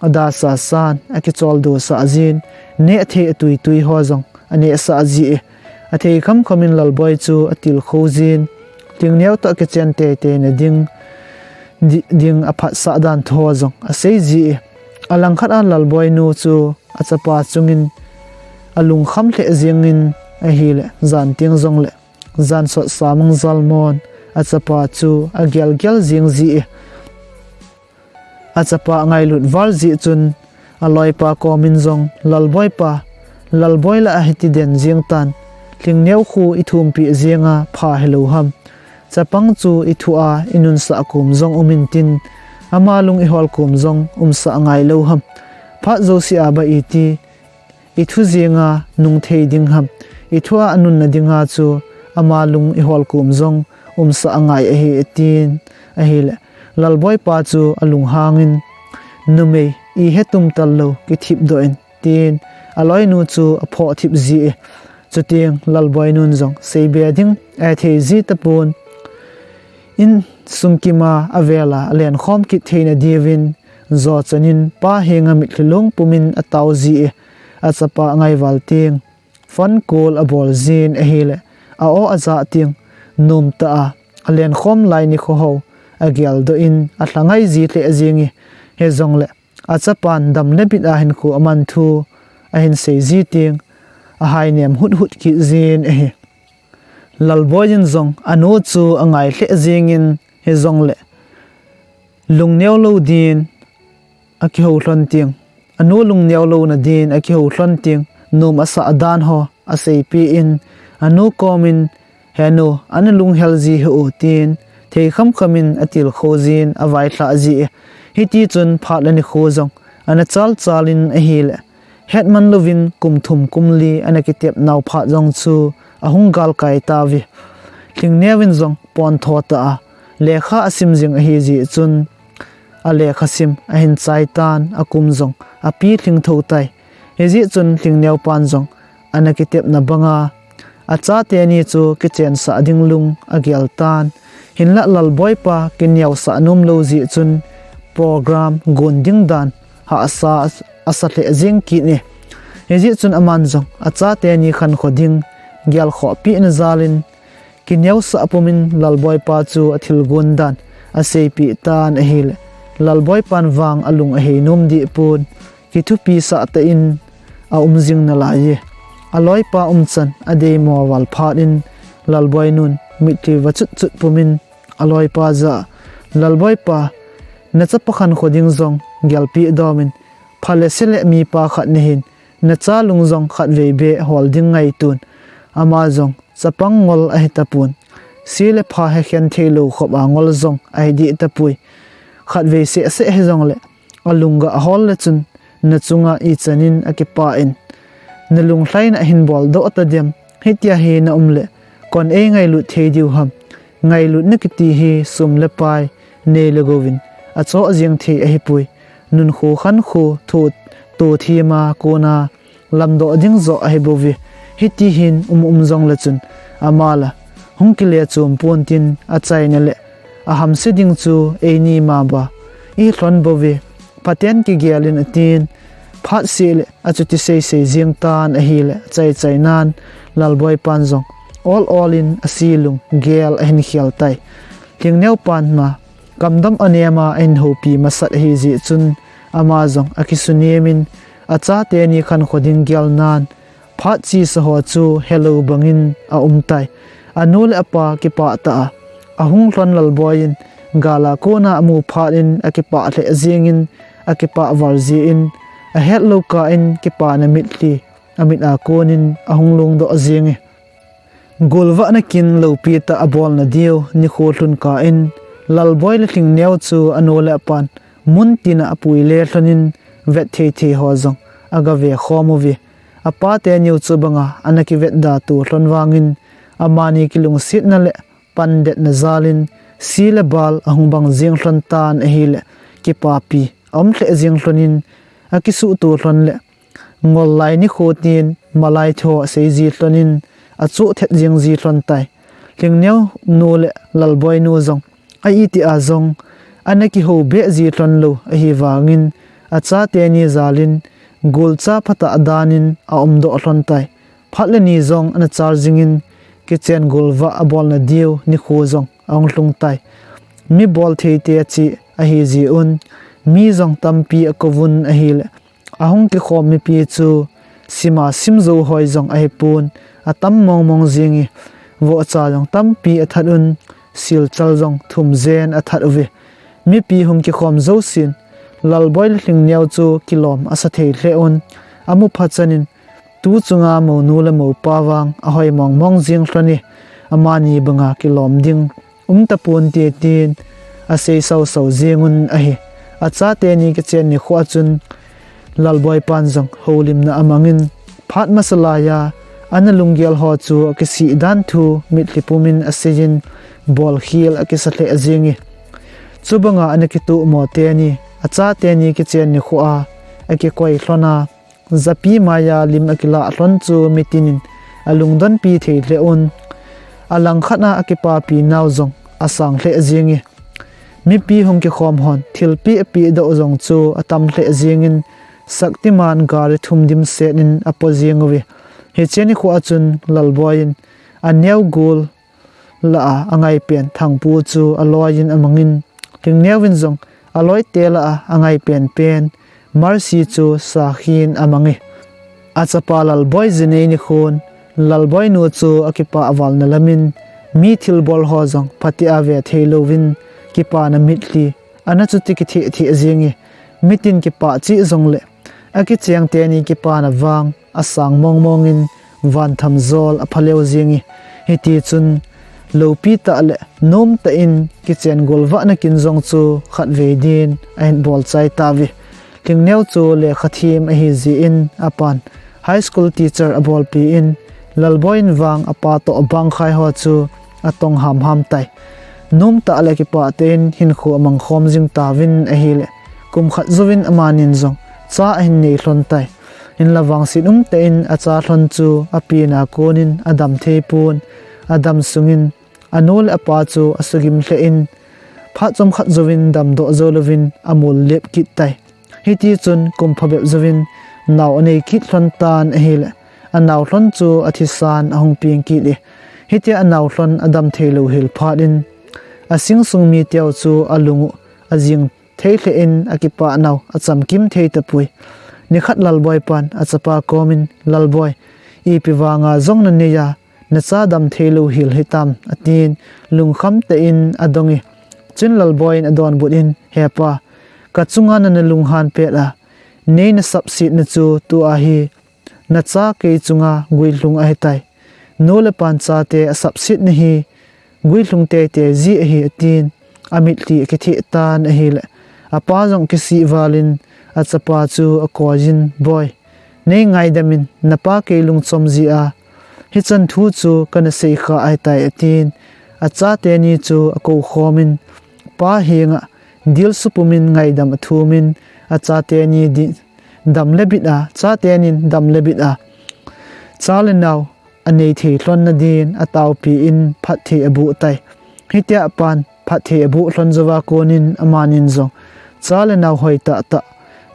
adasa san akicholdo sah jin, neh thei atui tui ho jong aneh sah ji e. Athei kham kham in Lalboi chu atilkhou jin, Lhingneo toh akichen tei tei na ding, di-, ding aphatsah dan thu ho jong asei ji e. Alangkhat a Lalboi nu chu achapa chungin alungkham lheh jengin ahile, jan teng jongle jansot sa mang jal mon achapa chu agel gel jeng ji e. Achapa angailut val jeh chun aloipa komin jong, Lalboi pa, Lalboi lah a hiti den jeng tan, Lhingneo khu ithumpeh jenga pha hilou ham? Chapang chu ithu a inunsah kom jong um intin, ama lung ihol kom jong umsah ngailou ham? Phat jouse a ba iti ithu jenga nung thei ding ham? Ithu a anunna dinga chu ama lung ihol kum jong umsah angai ahi, atin ahile, Lalboi pa chu alunghangin, "Numei ihetum tallou kithip doh in," tin aloinu chu aphoh thip ji e. Chuteng Lalboi nun jong seibe ding athei ji tapon, insung kima avela alenkhom kit theina diuvin, jochanin pa henga mitlhi lungpumin atao ji e. Achapa ngaival teng phone call abol jin ahile, a-o ajah teng, nomtah a alenkhom lai nikho ho ageldoh in alhangai ji lheh jing e. Hijongle achapan dam le bit a hinkho aman thu ahin sei ji teng, ahainem huthut kit jin ahi. Lalboi in jong anu chu angai lheh jingin, hijongle lungneo lou din akihou lhon teng, anu lungneo louna din akihou lhon teng, nom asah dan ho aseipeh in, anu komin, "Henu, ana lunghel ji hih o," tin thei khamkhamin atilkhou jin availhah ji e. Hitichun phat le nikho jong ana chalchalin ahile, hetman louvin kum thum kum li ana kitep nau phat jong chu ahung galkai tauve. Lhingneovin jong pontho tah a lekha asim jing ahi jeh chun, alekha sim ahin chai tan, akum jong api lhing tho tai. Hijeh chun Lhingneopan jong ana kitepna banga achate ni chu kichensah ding lung agel tan. Hinlah Lalboi pa kineosah nomlou jeh chun program gon ding dan hahsa asa lheh jing kit e. Hijeh chun aman jong achate ni khankho ding gelkhohpeh na jalin, kineosah pumin Lalboi pa chu athilgon dan aseipeh tan ahile, Lalboi pan vang alung ahei nom deh pon, kithupisah tah in aum jing nalai e. Aloipa umchan adeimo val phat in Lalboi nun mitlhi vachut chut pumin aloipa jah a, "Lalboi pa, nachapa khankho ding jong gelpeh domin, phale sele mipa khat nahin, nacha lung jong khatvei beh hol ding ngaitun, ama jong chapang ngol ahi tapon, se le pha hekhen theilou khop a ngol jong ahi deh tapoi. Khatvei sehseh hijongle alunggah ahol le chun nachunga ichanin akipah in, nalunglhaina ahin boldoh tadem? Hitia hi naum le kon eingailut thei diu ham? Ngailutna kiti hi sum le pai, nei le gouvin achoh jeng thei ahipoi. Nunkho khankho, thoh, toh thima kona lamdoh ding joh ahibouve. Hitihin um um jongle chun ama la hung kile chom pontin, achaina le ahamse ding chu eini maba ihi lhon bouve. Phaten kigelin," atin. Phat seh le achuti seisei jeng tan ahile, achaichai nan Lalboi pan jong ol olin ase lung gel ahin khel tai. Lhingneopan ma kamdam anema ahin houpi masat ahi jeh chun ama jong akisunemin, achate ni khankho ding gel nan phat chesa ho chu helou bangin aum tai. Anu le apa kipah tah a ahung lhon Lalboi in gala kona amu phat in akipah lheh jengin, akipah val jeh in ahetlou kah in kipana mitlhi amit a konin ahung longdoh jeng e. Golvahna kin loupi tah abolna diu nikho lhun kah in Lalboi le Lhingneo chu anu le apan muntina apuile lhonin, vet thei thei ho jong agave khom uve. Apa teniu chu banga ana kivetda to lhon vangin, amani kilungsetna le pandetna jalin se le bal ahung bang jeng lhon tan ahile, kipapi aum lheh jeng lhonin, akisuhto lhon le ngol lai nikho tin malai thu asei ji lhonin, achoh thet jeng ji lhon tai. Lhingneo nu le Lalboi nu jong a itih a jong ana kihou beh ji lhon lou ahivangin, achateni jalin golcha phatah danin aumdoh lhon tai. Phat le ni jong ana chal jingin, kichen golvah abolna diu nikho jong ahung lhung tai. Mi bol theite cheh ahi jeh un, mi jong tampi akouvun ahile, ahung kikhom mipi chu sima sim jou hoi jong ahipon, atam mongmong jenge. Vohcha jong tampi athat un, silchal jong thum jen athat uve. Mipi hung kikhom jousen, Lalboi le Lhingneo chu kilom asa thei lheh un, amu phachanin, tu chunga mounu le moupa vang ahoi mongmong jeng lhone, amani banga kilom ding um taponte tin asei sausau jeng un ahi. Achateni kichen nikho a chun Lalboi pan jong houlimna amangin, phat masa laiya ana lunggel ho chu akisih dan thu mitlhi pumin aseiyin bolkhel akisa lheh jenge. Chubanga ana kitohmo teni, acha teni kichen nikho a akikoi lhon a, japi maiya lim akilah lhon chu mitinin alungdonpi thei lheh un, alangkhat a akipapi nau jong asang lheh jenge. Mipi hung kikhom hon thilpeh apeh doh jong chu atam lheh jengin, Shaktiman gari thum dimset in apo jeng uve. Hiche nikho a chun Lalboi in aneo gol lah a angaipen Thangpu chu aloiyin amangin, Lhingneovin jong aloite lah a angaipen pen Mercy chu sakhin amange. Achapa Lalboi jinei nikhon Lalboi nu chu akipah valna lamin, mi thilbol ho jong phatea ve thei louvin, kipana mitlhi ana chuti kitheh theh jenge. Mitin kipah cheh jongle, akicheng teni kipana vang asang mongmongin vantham jol aphaleu jenge. Hitichun loupi tah le nomtah in kichen golvahna kin jong chu khatvei din ahin bolchai tauve. Lhingneo chu lekha them ahi jeh in apan high school teacher abolpi in, Lalboi in vang apa toh abangkhai ho chu atong hamham tai. Nomtah le kipah tah in hinkho amangkhom jing tauvin ahile, kum khat jouvin amanin jong cha ahin nei lhon tai. Hinla vangset umtah in acha lhon chu apena konin adam thei pon, adam sungin anu le apa chu asugim lheh in, phat chomkhat jouvin damdoh jou louvin amol lep kit tai. Hitichun kum phabep jouvin nao anei kit lhon tan ahile, anao lhon chu athisan ahung peng kit e. Hitia anao lhon adam thei lou hel phat in, asing sung miteu chu alung u ajing thei lheh in akipah nau achamkim thei tapoi. Nikhat Lalboi pan achapa komin, Lalboi, ipi vanga jong nanei a, nacha dam thei lou hel hitam, atin lungkham tah in adong e. Chun Lalboi in adonbut in, He pa, kachunga nana lunghan pet a, nei nasapsetna chu tua hi nacha kei chunga guilhung ahitai. Nu le pan chate asapsetna hi guilhung teitei jeh ahi, atin amitlhi akitheh tan ahile, apa jong kisih valin achapa chu akoiyin, Boi, nei ngaidam in, napa kei lungchom jeh a hichan thu chu kana seikha ahitai, atin achate ni chu akou khomin, pa henga dilsu pumin ngaidam athumin, achate ni di, dam le bit a, chatenin dam le bit a cha le nao anei thei lhonna din ataopi in phatthei aboh tai. Hitia apan phatthei aboh lhon jouva konin amanin jong cha le nao hoitah tah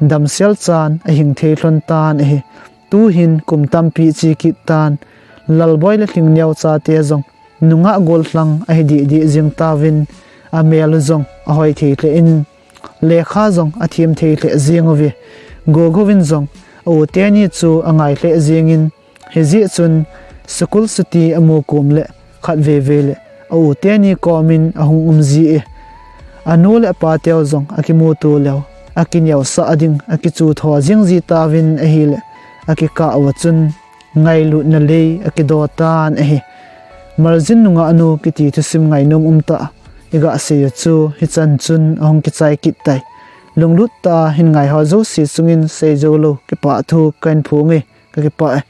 damsel chan ahing thei lhon tan ahi. Tuhin kum tampi che kit tan, Lalboi le Lhingneo chate jong nungah gollhang ahi dehdeh jing tauvin, amel u jong ahoi thei lheh in, lekha jong athem thei lheh jeng uve. Gogouvin jong a u teni chu angai lheh jengin, hijeh chun school chuti amu kom le khatvei vei le a u teni komin ahung umji e. Anu le apa teu jong akimuto leu akineosah ding akichu tho jingji tauvin ahile, akikah uva chun ngailutna lei akido tan ahi. Marjin nungah nu kiti thusim ngainom umtah iga sei u chu hichan chun ahung kichai kit tai. Lunglut tah a hin ngaiho jouse chungin sei joulou kipah thu kahin phonge, kakipah e.